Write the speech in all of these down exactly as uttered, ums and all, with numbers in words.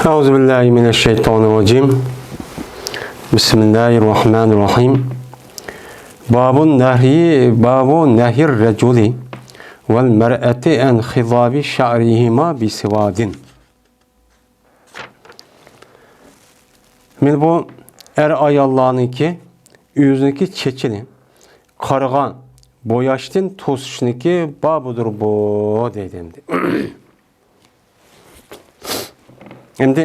أعوذ بالله من الشيطان الرجيم. بسم الله الرحمن الرحيم. باب النهي، باب نهي الرجل والمرأة عن خضاب شعرهما بسواك. مانا بۇ ئەر ئاياللارنىڭكى ئۆزىنىڭكى چېچىنى قارىغا بوياشتىن توسۇشنىڭكى بابىدۇر بۇ، دەيدۇ ئەمدى. ئەمدى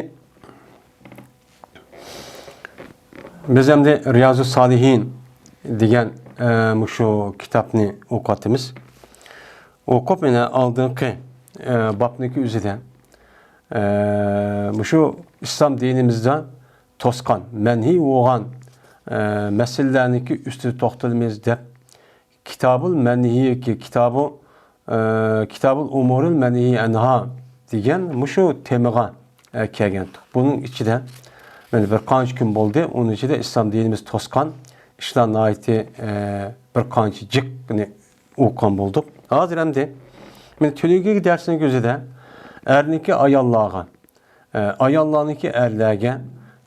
بىز ئەمدى رىيازۇ سالىھىن دېگەن، ئە، مۇشۇ كىتابنى ئوقۇۋاتىمىز. ئوقۇپ، يەنە ئالدىنقى، ئە، بابنىڭكى ئۆزىدە، ئە، مۇشۇ ئىسلام دىنىمىزدا توسقان، مەنھىي بولغان، ئە، مەسىلىلەرنىڭكى ئۈستىدە توختىلىمىز دەپ، كىتابۇل مەنھىيكى، كىتابۇ، ئە، كىتابۇل ئۇمۇرۇل مەنھىي ئەنھا دېگەن مۇشۇ تېمىغا، ئە، كەلگەنتۇق. بۇنىڭ ئىچىدە مانا بىر قانچە كۈن بولدى، ئۇنىڭ ئىچىدە ئىسلام دىنىمىز توسقان ئىشلار ناھايىتى، ئە، بىر قانچە جىقنى ئوقۇغان بولدۇق. ھازىر ئەمدى مانا تۈنۈگۈنكى دەرسنىڭ ئۆزىدە ئەرنىڭكى ئاياللارغا، ئە، ئاياللارنىڭكى ئەرلەرگە،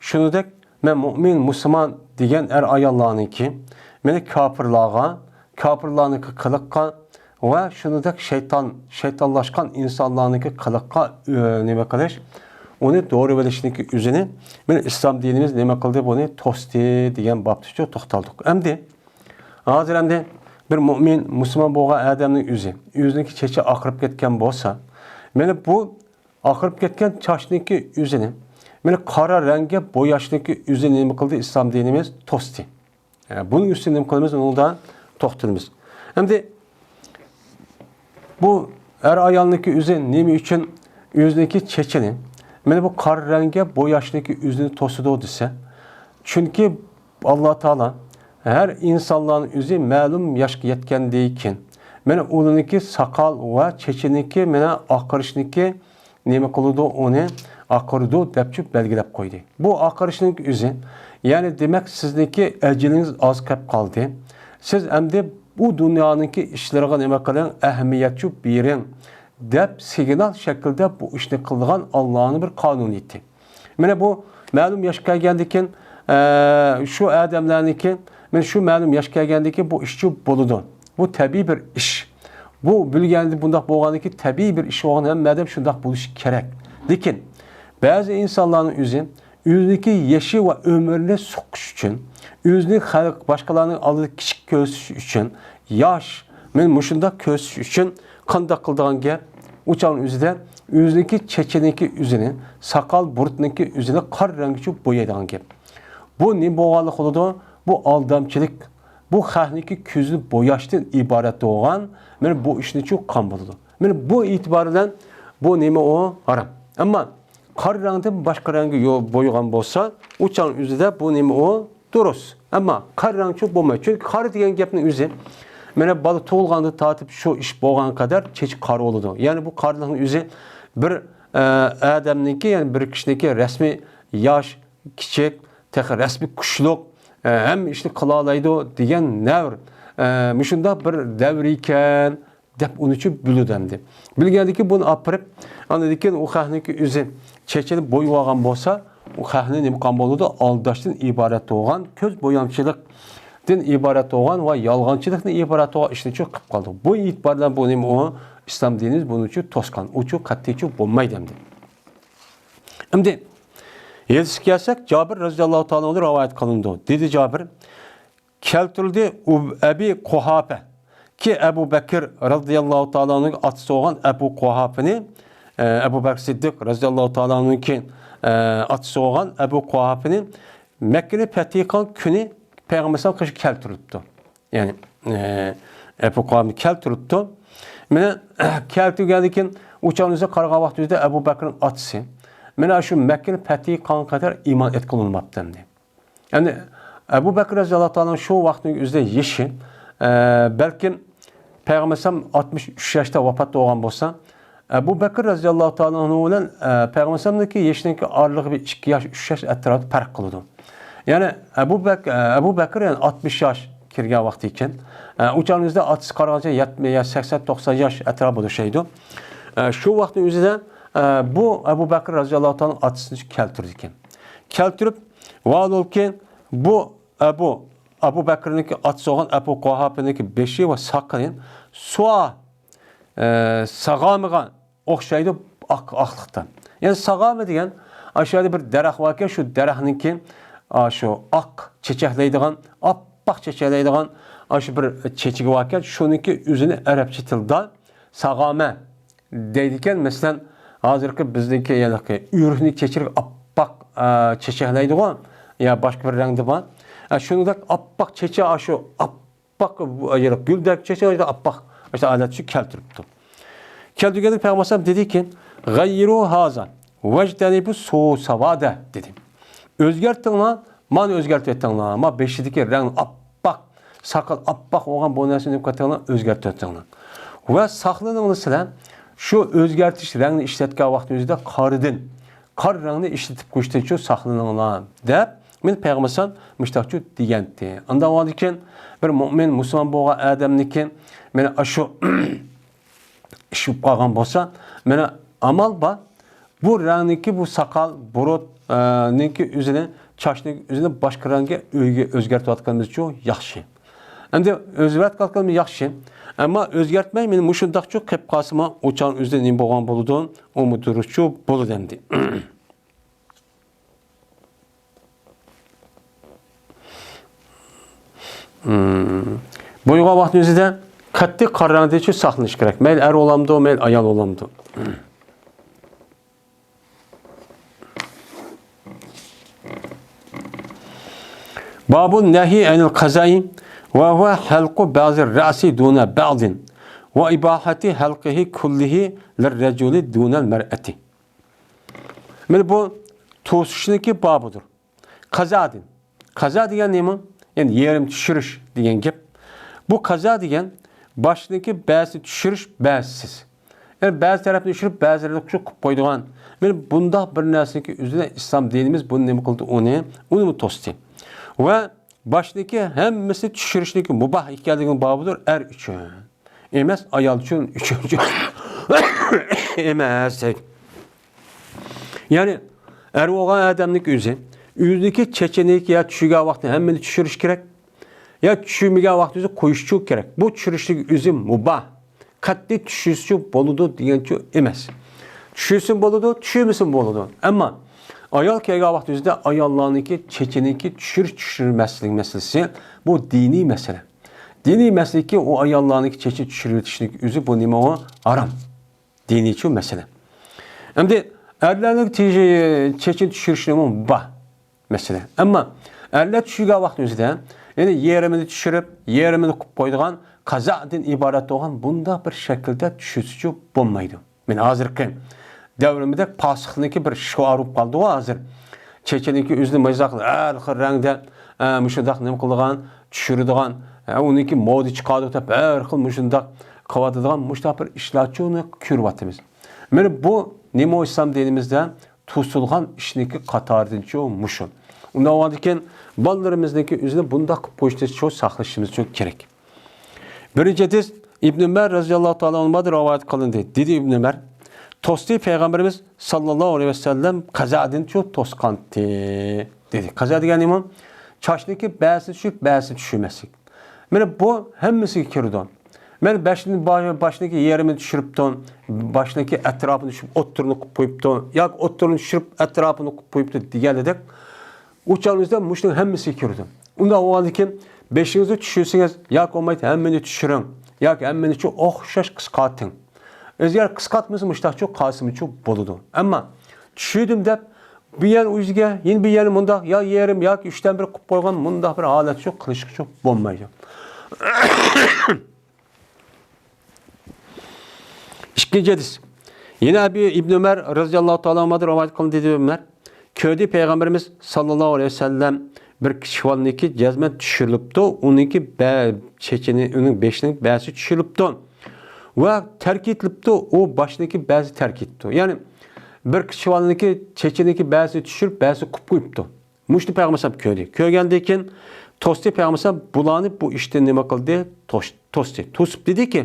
شۇنىڭدەك مەن مۇئمىن، مۇسۇلمان دېگەن ئەر ئاياللارنىڭكى، مانا كاپىرلارغا، كاپىرلارنىڭكى قىلىققا ۋە شۇنىڭدەك شەيتان، شەيتانلاشقان ئىنسانلارنىڭكى قىلىققا، ئۆ، نېمە قىلىش، ئۇنى دورىۋېلىشنىڭكى ئۆزىنى، مانا ئىسلام دىنىمىز نېمە قىلدى، بۇنى توستى دېگەن بابتا شۇ توختالدۇق. ئەمدى، ھازىر ئەمدى بىر مۇئمىن، مۇسۇلمان بولغان ئادەمنىڭ ئۆزى، ئۆزىنىڭكى چېچى ئاقىرىپ كەتكەن بولسا، مانا بۇ ئاقىرىپ كەتكەن چاچنىڭكى ئۆزىنى، مانا قارا رەڭگە بوياشنىڭكى ئۆزىنى نېمە قىلدى؟ ئىسلام دىنىمىز توستى. ئە، بۇنىڭ ئۈستىدە نېمە قىلىمىز؟ ئۇنىڭدا توختىلىمىز. ئەمدى بۇ ئەر ئايالنىڭكى ئۆزى نېمە ئۈچۈن ئۆزىنىڭكى چېچىنى، مانا بۇ قارا رەڭگە بوياشنىڭكى ئۆزىنى توسىدۇ دېسە، چۈنكى ئاللا تائالا ھەر ئىنسانلارنىڭ ئۆزى مەلۇم ياشقا يەتكەندىن كېيىن، مانا ئۇلارنىڭكى ساقال ۋە چېچىنىڭكى مانا ئاقىرىشنىڭكى نېمە قىلىدۇ، ئۇنى ئاقىرىدۇ دەپچۇ بەلگىلەپ قويدى. بۇ ئاقىرىشنىڭ ئۆزى، يەنى دېمەك سىزنىڭكى ئەجىلىڭىز ئاز قېلىپ قالدى. سىز ئەمدى بۇ دۇنيانىڭكى ئىشلىرىغا نېمە قىلىڭ، ئەھمىيەتچۇ بېرىڭ دەپ سىگنال شەكلىدە بۇ ئىشنى قىلىدىغان ئاللانىڭ بىر قانۇنىيىتى. مانا بۇ مەلۇم ياشقا كەلگەندىن كېيىن، ئە، شۇ ئادەملەرنىڭكى، مانا شۇ مەلۇم ياشقا كەلگەندىن كېيىن بۇ ئىشچۇ بولىدۇ. بۇ تەبىئىي بىر ئىش. بۇ بىلگەندە بۇنداق بولغاندىن كېيىن تەبىئىي بىر ئىش بولغان ھەممە ئادەم شۇنداق بولۇشى كېرەك. لېكىن بەزى ئىنسانلارنىڭ ئۆزى ئۆزىنىڭكى يېشى ۋە ئۆمرىنى سوقۇش ئۈچۈن، ئۆزىنى خەلق، باشقىلارنىڭ ئالدىدا كىچىك كۆرسىتىش ئۈچۈن، ياش، مەن مۇشۇنداق كۆرسىتىش ئۈچۈن قانداق قىلىدىغان گەپ؟ ئۇ چاغنىڭ ئۆزىدە ئۆزىنىڭكى چېچىنىڭكى ئۆزىنى، ساقال بۇرۇتنىڭكى ئۆزىنى قارا رەڭگىچۇ بويايدىغان گەپ. بۇ نېمە بولغانلىق بولىدۇ؟ بۇ ئالدامچىلىق. بۇ خەقنىڭكى كۆزىنى بوياشتىن ئىبارەت بولغان، مانا بۇ ئىشنىچۇ قان بولىدۇ. مانا بۇ ئېتىبار بىلەن بۇ نېمە ئۇ؟ ھارام. ئەمما قارا رەڭدىن باشقا رەڭگە يو-، بويىغان بولسا، ئۇ چاغنىڭ ئۆزىدە بۇ نېمە ئۇ؟ دۇرۇس. ئەمما قارا رەڭچۇ بولمايدۇ. چۈنكى قارا دېگەن گەپنىڭ ئۆزى، مانا بالا تۇغۇلغاندىن تارتىپ شۇ ئىش بولغان قەدەر چېچى قارا بولىدۇ. يەنى بۇ قارىلىقنىڭ ئۆزى بىر، ئە، ئادەمنىڭكى، يەنى بىر كىشىنىڭكى رەسمىي ياش، كىچىك، تېخى رەسمىي كۈچلۈك، ئە، ھەممە ئىشنى قىلالايدۇ دېگەن نەۋر، ئە، مۇشۇنداق بىر دەۋر ئىكەن دەپ ئۇنىچۇ بىلىدۇ ئەمدى. بىلگەندىن كېيىن بۇنى ئاپىرىپ، ئاندىن كېيىن ئۇ خەقنىڭكى ئۆزى چېچىنى بويىۋالغان بولسا، ئۇ خەقنى نېمە قىلغان بولىدۇ؟ ئالداشتىن ئىبارەت بولغان، كۆز بويامچىلىقتىن ئىبارەت بولغان ۋە يالغانچىلىقتىن ئىبارەت بولغان ئىشنىچۇ قىلىپ قالدى. بۇ ئېتىبار بىلەن بۇ نېمە ئۇ؟ ئىسلام دىنىمىز بۇنىچۇ توسقان، ئۇچۇ قەتئىيچۇ بولمايدۇ ئەمدى. ئەمدى ھەدىسكە كەلسەك، جابىر رەزىياللاھۇ تائالا ئەنھۇدىن رىۋايەت قىلىنىدۇ. دېدى جابىر، كەلتۈرۈلدى ئۇ-، ئەبى قۇھاپە، كى ئەبۇ بەكىر رەزىياللاھۇ تائالا ئەنھۇنىڭ ئاتىسى بولغان ئەبۇ قۇھاپىنى، ئە، ئەبۇ بەكىر سىددىق رەزىياللاھۇ تائالا ئەنھۇنىڭكى، ئە، ئاتىسى بولغان ئەبۇ قۇھاپىنى مەككىنى پەتھى قىلغان كۈنى پەيغەمبەر سەللەللاھۇ ئەلەيھى ۋەسەللەم قېشىغا كەلتۈرۈلۈپتۇ. يەنى، ئە، ئەبۇ قۇھاپىنى كەلتۈرۈلۈپتۇ. مانا، كەلتۈرگەندىن كېيىن ئۇ چاغنىڭ ئۆزىدە قارىغان ۋاقتىمىزدا ئەبۇ بەكرىنىڭ ئاتىسى، مانا شۇ مەككىنى پەتھى قىلغان قەدەر ئىمان ئېتىقلىنماپتۇ ئەمدى. يەنى ئەبۇ بەكرى رەزىياللاھۇ تائالا شۇ ۋاقىتنىڭ ئۆزىدە يېشى، ئە، بەلكىم پەيغەمبەر ئەلەيھىسسالام ئاتمىش ئۈچ ياشتا ۋاپات بولغان بولسا، ئەبۇ بەكرى رەزىياللاھۇ تائالا ئەنھۇ بىلەن، ئە، پەيغەمبەر ئەلەيھىسسالامنىڭكى يېشىنىڭكى ئارىلىقى بىر ئىككى ياش، ئۈچ ياش ئەتراپىدا پەرق قىلىدۇ. يەنى ئەبۇ بەك-، ئە، ئەبۇ بەكرى، يەنى ئاتمىش ياش كىرگەن ۋاقتى ئىكەن. ئە، ئۇ چاغنىڭ ئۆزىدە ئاتىسى قارىغانچە يەتمىش يا سەكسەن، توقسان ياش ئەتراپىدا ئوخشايدۇ. ئە، شۇ ۋاقىتنىڭ ئۆزىدە ئە، بۇ ئەبۇ بەكرى رەزىياللاھۇ تائالا ئاتىسىنى كەلتۈرىدىكەن. كەلتۈرۈپ، ۋاھالەنكى، بۇ ئەبۇ، ئەبۇ بەكرىنىڭكى ئاتىسى بولغان ئەبۇ قۇھاپىنىڭكى بېشى ۋە ساقىلى سۇ، ئە، ساغامىغا ئوخشايدۇ، ئاق، ئاقلىقتا. يەنى ساغامى دېگەن، ئاشۇ يەردە بىر دەرەخ باركەن، شۇ دەرەخنىڭكى، ئاشۇ ئاق چېچەكلەيدىغان، ئاپئاق چېچەكلەيدىغان، ئاشۇ بىر چېچىكى باركەن، شۇنىڭكى ئۆزىنى ئەرەبچە تىلدا ساغامە دەيدىكەن. مەسىلەن، ھازىرقى بىزنىڭكى يەنىكى ئۆرۈكنىڭ چېچىكى ئاپئاق، ئە، چېچەكلەيدىغۇ، يا باشقا بىر رەڭدە بار. ئە، شۇنىڭدەك ئاپئاق چېچەك، ئاشۇ ئاپئاق، ئاپئاق، ئايرىق گۈلدەك چېچەك، ئاپئاق، ئاشۇ ھالەتچە كەلتۈرۈپتۇ. كەلتۈرگەندە پەيغەمبەر ئەلەيھىسسالام دېدىكى، «غەييىرۇ ھازا، ۋەجتەنىبۇ سۇ ساۋادە» دېدى. ئۆزگەرتىڭلار، مانا ئۆزگەرتىۋېتىڭلار. ما بېشىدىكى رەڭ ئاپئاق، ساقال ئاپئاق بولغان بۇ نەرسىنى نېمە قىلىۋېتىڭلار، ئۆزگەرتىۋېتىڭلار. ۋە ساقلىنىڭلار سىلەر، شۇ ئۆزگەرتىش رەڭنى ئىشلەتكەن ۋاقتىڭىزدا قارىدىن، قارا رەڭنى ئىشلىتىپ قويۇشتىنچۇ ساقلىنىڭلار، دەپ، مېنى پەيغەمبەر ئەلەيھىسسالام مۇشتاقچۇ دېگەنتى. ئاندىن ئاندىن كېيىن بىر مۆمىن، مۇسۇلمان بولغان ئادەمنىكى مانا ئاشۇ ئىش بولۇپ قالغان بولسا، مانا ئامال بار. بۇ رەڭنىكى، بۇ ساقال، بۇرۇت، ئە، نىڭكى ئۆزىنى، چاچنىڭ ئۆزىنى باشقا رەڭگە ئۆيگە ئۆزگەرتىۋاتقىنىمىزچۇ ياخشى. ئەمدى ئۆزگەرتىۋاتقىنىمىز ياخشى. ئەمما ئۆزگەرتمەي، مانا مۇشۇنداقچۇ قېلىپ قالسىمۇ، ئۇ چاغ ئۆزىدە نېمە بولغان بولىدۇ؟ ئۇمۇ دۇرۇسچۇ بولىدۇ ئەمدى. مم. بويىغان ۋاقىتنىڭ ئۆزىدە قەتئىي قارا رەڭدىنچۇ ساقلىنىش كېرەك. مەيلى ئەر بولامدۇ، مەيلى ئايال بولامدۇ. بابۇن نەھي ئەنىل قەزائى ۋە ھۇۋە ھەلقۇ بەزى رەسى دۇنە بەزىن ۋە ئىباھەتى ھەلقىھى كۇللىھى لىررەجۇلى دۇنەل مەرئەتى. مانا بۇ توسۇشنىڭكى بابىدۇر. قازادىن. قازا دېگەن نېمە؟ يەنى يېرىم چۈشۈرۈش دېگەن گەپ. بۇ قازا دېگەن باشنىڭكى بەزىسىنى چۈشۈرۈش، بەزىسىز. يەنى بەزى تەرەپنى چۈشۈرۈپ، بەزىلەرنى چۈشۈرۈپ قويىدىغان. مانا بۇنداق بىر نەرسىنىڭكى ئۆزىدە ئىسلام دىنىمىز بۇنى نېمە قىلدى؟ ئۇنى، ئۇنىمۇ توستى. ۋە باشنىڭكى ھەممىسى چۈشۈرۈشنىڭكى مۇباھ ئىكەنلىكىنىڭ بابىدۇر ئەر ئۈچۈن. ئەمەس، ئايال ئۈچۈن، ئۈچۈن، ئۈچۈن ئەمەس. يەنى ئەر بولغان ئادەمنىڭ ئۆزى، ئۆزىنىڭكى چېچىنىكى يا چۈشۈرگەن ۋاقتى ھەممىنى چۈشۈرۈش كېرەك. يا چۈشۈرمىگەن ۋاقتى ئۆزى قويۇشچۇ كېرەك. بۇ چۈشۈرۈشلۈك ئۆزى مۇباھ. قەتئىي چۈشۈرسىچۇ بولىدۇ دېگەنچۇ ئەمەس. چۈشۈرسىمۇ بولىدۇ، چۈشۈرمىسىمۇ بولىدۇ. ئەمما ئايال كەلگەن ۋاقتى ئۆزىدە ئاياللارنىڭكى چېچىنىكى چۈشۈرۈش، چۈشۈرمەسلىك مەسىلىسى، بۇ دىنىي مەسىلە. دىنىي مەسىلىكى ئۇ ئاياللارنىڭكى چېچى چۈشۈرۈۋېتىشلىك ئۆزى بۇ نېمە ئۇ؟ ھارام. دىنىيچۇ مەسىلە. ئەمدى ئەرلەرنىڭ تېژى-، چېچىنى چۈشۈرۈشنىمۇ بار مەسىلە. ئەمما ئەرلەر چۈشۈرگەن ۋاقتى ئۆزىدە، يەنى يېرىمىنى چۈشۈرۈپ، يېرىمىنى قىلىپ قويىدىغان قازادىن ئىبارەت بولغان بۇنداق بىر شەكىلدە چۈشۈرسىچۇ بولمايدۇ. مانا ھازىرقى دەۋرىمىزدە پاسىقنىڭكى بىر شوئارى بولۇپ قالدىغۇ ھازىر. چېچىنىڭكى ئۆزىنى مايزاق ھەر خىل رەڭدە، ئە، مۇشۇنداق نېمە قىلىدىغان، چۈشۈرىدىغان، ئە، ئۇنىڭكى مودا چىقارىدۇ دەپ ھەر خىل مۇشۇنداق قىلىۋاتىدىغان مۇشۇنداق بىر ئىشلارچۇنى كۆرۈۋاتىمىز. مانا بۇ نېمە ئىسلام دىنىمىزدە توسۇلغان ئىشنىڭكى قاتارىدىنچۇ مۇشۇ. ئۇنداق بولغاندىكىن بالىلىرىمىزنىڭكى ئۆزىنى بۇنداق قىلىپ قويۇشنى شۇ ساقلىشىمىز شۇ كېرەك. بىرىنچى ھەدىس ئىبن ئۆمەر رەزىياللاھۇ تائالا ئەنھۇمدىن رىۋايەت قىلىندى. دېدى ئىبن ئۆمەر، توستى پەيغەمبىرىمىز ساللاللاھۇ ئەلەيھى ۋەسەللەم قازادىنچۇ توسقانتى، دېدى. قازا دېگەن نېمە؟ چاچنىڭكى بەزىسى چۈشۈپ، بەزىسى چۈشمەسلىك. مانا بۇ ھەممىسىگە كىرىدۇ. مانا باشنى، با-، باشنىڭكى يېرىمىنى چۈشۈرۈپتۇ، باشنىڭكى ئەتراپىنى چۈشۈرۈپ، ئوتتۇرىنى قىلىپ قويۇپتۇ، ياكى ئوتتۇرىنى چۈشۈرۈپ، ئەتراپىنى قىلىپ قويۇپتۇ دېگەندەك، ئۇ چاغىمىزدا مۇشۇنىڭ ھەممىسى كىرىدۇ. ئۇنداق بولغاندىكىن بېشىڭىزنى چۈشۈرسىڭىز، ياكى بولمايدۇ ھەممىنى چۈشۈرۈڭ، ياكى ھەممىنى چۈ ئوخشاش قىسقارتىڭ. ئەگەر قىسقارتمىسا مۇشتاقچۇ قالسىمۇچۇ بولىدۇ. ئەمما چۈشۈردۈم دەپ، بۇ يەر ئۆزىگە، يەنە بۇ يەرنى مۇنداق، يا يېرىم، ياكى ئۈچتىن بىر قىلىپ قويغان مۇنداق بىر ھالەتچۇ قىلىشقىچۇ بولمايدۇ. ئىككىنچى ھەدىس. يەنە ئەبى ئىبن ئۆمەر رەزىياللاھۇ تائالا ئەنھۇمدىن رىۋايەت قىلىندى، دېدى ئۆمەر. كۆردى پەيغەمبىرىمىز ساللاللاھۇ ئەلەيھى ۋەسەللەم بىر كىشىۋالنىڭكى جەزمەن چۈشۈرۈلۈپتۇ، ئۇنىڭكى بە-، چېچىنى، ئۇنىڭ بېشىنىڭ بەزىسى چۈشۈرۈلۈپتۇ. ۋە تەرك ئېتىلىپتۇ، ئۇ باشنىڭكى بەزى تەرك ئېتىپتۇ. يەنى بىر كىشىۋالنىڭكى چېچىنىڭكى بەزىسى چۈشۈرۈپ، بەزىسى قىپ قويۇپتۇ. مۇشۇنى پەيغەمبەر ئەلەيھىسسالام كۆردى. كۆرگەندىن كېيىن توستى پەيغەمبەر ئەلەيھىسسالام بۇلارنى بۇ ئىشتىن نېمە قىلدى؟ توش-، توستى. توسۇپ دېدىكى،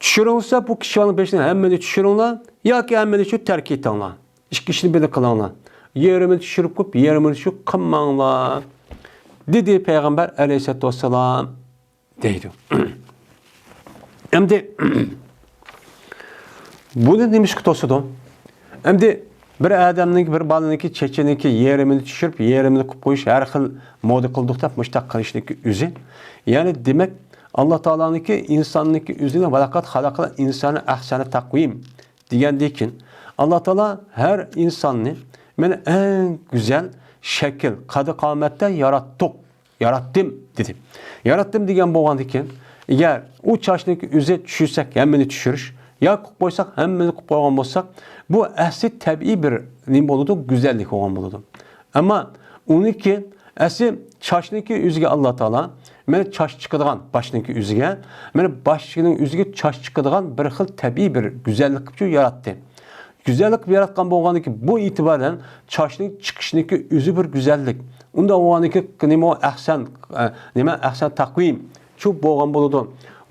چۈشۈرۈڭلار، بۇ كىشىلەرنىڭ بېشىنى ھەممىنى چۈشۈرۈڭلار ياكى ھەممىنى شۇ تەرك ئېتىڭلار. ئىككى ئىشنى بىرنى قىلىڭلار. يېرىمىنى چۈشۈرۈپ قويۇپ، يېرىمىنى شۇ قىلماڭلار، دېدى پەيغەمبەر ئەلەيھىسسالاتۇ ۋەسسالام، دەيدۇ. ئەمدى بۇنى نېمە ئىشقا توسىدۇ؟ ئەمدى بىر ئادەمنىڭ، بىر بالىنىڭكى چېچىنىڭكى يېرىمىنى چۈشۈرۈپ، يېرىمىنى قىلىپ قويۇش، ھەر خىل مودا قىلدۇق دەپ مۇشتاق قىلىشنىڭكى ئۆزى. يەنى دېمەك، ئاللا تائالانىڭكى ئىنساننىڭكى ئۆزىنى، «ۋەلەقەد خەلەقەل ئىنسانە ئەھسەنە تەقۋىم» دېگەندىن كېيىن، ئاللا تائالا ھەر ئىنساننى مەن ئەڭ گۈزەل شەكىل، قەددى قامەتتە ياراتتۇق، ياراتتىم دېدى. ياراتتىم دېگەن بولغاندىن كېيىن، ئەگەر ئۇ چاچنىڭكى ئۆزى چۈشۈرسەك ھەممىنى چۈشۈرۈش، يا قىلىپ قويساق ھەممىنى قىلىپ قويغان بولساق، بۇ ئەسلى تەبىئىي بىر نېمە بولىدۇ؟ گۈزەللىك بولغان بولىدۇ. ئەمما ئۇنىڭكى ئەسلى چاچنىڭكى ئۆزىگە ئاللا تائالا، مانا چاچ چىقىدىغان باشنىڭكى ئۆزىگە، مانا باشنىڭ ئۆزىگە چاچ چىقىدىغان بىر خىل تەبىئىي بىر گۈزەللىك قىلىپ ياراتتى. گۈزەللىك قىلىپ ياراتقان بولغاندىكى بۇ ئېتىبارەن چاچنىڭ چىقىشىنىڭكى ئۆزى بىر گۈزەللىك. ئۇنداق بولغاندىكى نېمە ئەھسەن، ئە، نېمە ئەھسەن تەقۋىم شۇ بولغان بولىدۇ.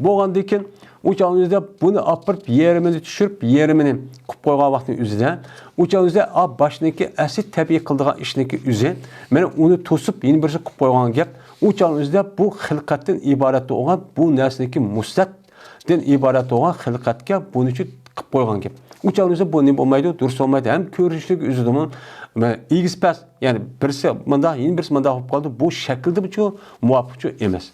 بولغاندىن كېيىن ئۇ چاغنىڭ ئۆزىدە بۇنى ئاپىرىپ يېرىمىنى چۈشۈرۈپ يېرىمىنى قىلىپ قويغان ۋاقىتنىڭ ئۆزىدە، ئۇ چاغنىڭ ئۆزىدە ئا باشنىڭكى ئەسلى تەبىئىي قىلىدىغان ئىشنىڭكى ئۆزى، مانا ئۇنى توسۇپ يەنە بىرسىنى قىلىپ قويغان گەپ. ئۇ چاغنىڭ ئۆزىدە بۇ خىلقەتتىن ئىبارەت بولغان بۇ نەرسىنىڭكى مۇسلەتتىن ئىبارەت بولغان خىلقەتكە بۇنى شۇ قىلىپ قويغان گەپ. ئۇ چاغنىڭ ئۆزىدە بۇ نېمە بولمايدۇ، دۇرۇس بولمايدۇ. ھەم كۆرۈنۈشلۈك ئۆزىدىمۇ ئېگىز پەس، يەنى بىرسى مۇنداق، يەنە بىرسى مۇنداق بولۇپ قالىدۇ. بۇ شەكىلدىمۇچۇ مۇۋاپىقچۇ ئەمەس.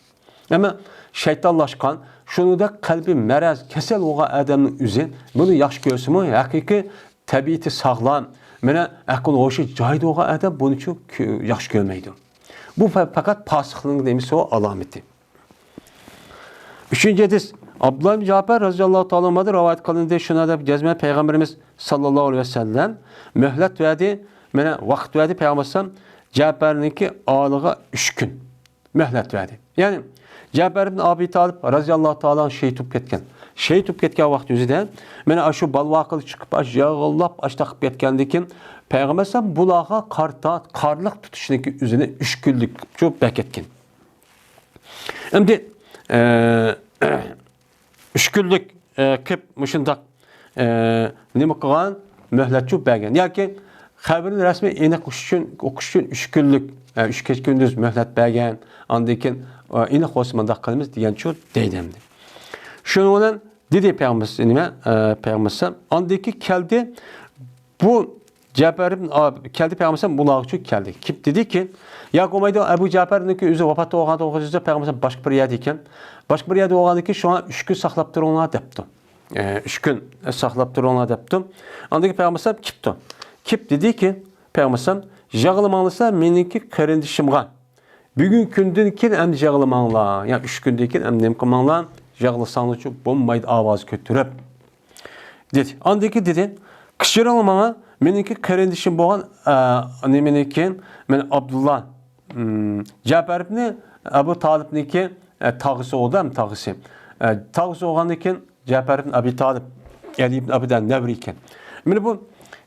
ئەمما شەيتانلاشقان، شۇنىڭدەك قەلبى مەرەز، كېسەل بولغان ئادەمنىڭ ئۆزى بۇنى ياخشى كۆرسىمۇ، ھەقىقىي تەبىئىتى ساغلام، مانا ئەقىل ھوشى جايىدا بولغان ئادەم بۇنىچۇ كۆ-، ياخشى كۆرمەيدۇ. بۇ پە-، پەقەت پاسىقنىڭ نېمىسى ئۇ، ئالامىتى. ئۈچىنچى ھەدىس، ئابدۇللا ئىبن جەپەر رەزىياللاھۇ تائالا ئەنھۇدىن رىۋايەت قىلىندى، شۇنىڭ دەپ جەزمەن پەيغەمبىرىمىز ساللاللاھۇ ئەلەيھى ۋەسەللەم مۆھلەت بەردى، مانا ۋاقىت بەردى پەيغەمبەر ئەلەيھىسسالام جەپەرنىڭكى ئالىغا ئۈچ كۈن. مۆھلەت بەردى. يەنى جەپەر ئىبن ئابى تالىپ رەزىياللاھۇ تائالا ئەنھۇ شېھىت بولۇپ كەتكەن. شېھىت بولۇپ كەتكەن ۋاقىت ئۆزىدە، مانا ئاشۇ بالۋاقىغا چىقىپ، ئاش يىغلاپ، ئاشتاق قىلىپ كەتكەندىن كېيىن، پەيغەمبەر ئەلەيھىسسالام بۇلارغا قارتا-، قارلىق تۇتۇشنىڭكى ئۆزىنى ئۈچ كۈنلۈك شۇ بەكەتكەن. ئەمدى، ئە، ئۈچ كۈنلۈك، ئە، قىپ مۇشۇنداق، ئە، نېمە قىلغان؟ مۆھلەتچۇ بەرگەن. ياكى خەۋىرىنى رەسمىي ئېنىق ئۇقۇش ئۈچۈن، ئۇقۇش ئۈچۈن ئۈچ كۈنلۈك، ئە، ئۈچ كېچە كۈندۈز مۆھلەت بەرگەن. ئاندىن كېيىن، ئە، ئېنىق بولسا مۇنداق قىلىمىز دېگەنچۇ دەيدۇ ئەمدى. شۇنىڭ بىلەن دېدى پەيغەمبىرىمىز، نېمە، ئە، پەيغەمبىرىمىز. ئاندىن كېيىن كەلدى. بۇ جەپەر ئىبن ئا-، كەلدى پەيغەمبەر ئەلەيھىسسالام بۇلارغا چۈ-، كەلدى. كېلىپ دېدىكى، ياكى بولمايدۇ، ئەبۇ جەپەرنىڭكى ئۆزى ۋاپات بولغان توغرىسىدا پەيغەمبەر ئەلەيھىسسالام باشقا بىر يەردە ئىكەن. باشقا بىر يەردە بولغاندىن كېيىن شۇڭا ئۈچ كۈن ساقلاپ تۇرۇڭلار دەپتۇ. ئە، ئۈچ كۈن ساقلاپ تۇرۇڭلار دەپتۇ. ئاندىن كېيىن پەيغەمبەر ئەلەيھىسسالام كېپتۇ. كېلىپ دېدىكى، پەيغەمبەر ئەلەيھىسسالام، يىغلىماڭلىسا مېنىڭكى قېرىندىشىمغا. بۈگۈن كۈندىن كېيىن ئەمدى يىغلىماڭلار. يا ئۈچ كۈندىن كېيىن ئەمدى نېمە قىلماڭلار؟ يىغلىساڭلارچۇ بولمايدۇ ئاۋاز كۆتۈرۈپ. دېدى. ئاندىن كېيىن دېدى، قىچىرىڭلار ماڭا، مېنىڭكى قېرىندىشىم بولغان، ئە، نېمىنىڭكى، مەن ئابدۇللا، ئىم، جەپەر ئىبنى ئەبۇ تالىپنىڭكى، ئە، تاغىسى بولدى، ھەم تاغىسى. ئە، تاغىسى بولغاندىن كېيىن جەپەر ئىبن ئەبى تالىپ، ئەلى ئىبن ئەبى تالىپ نەۋرە ئىكەن. مانا بۇ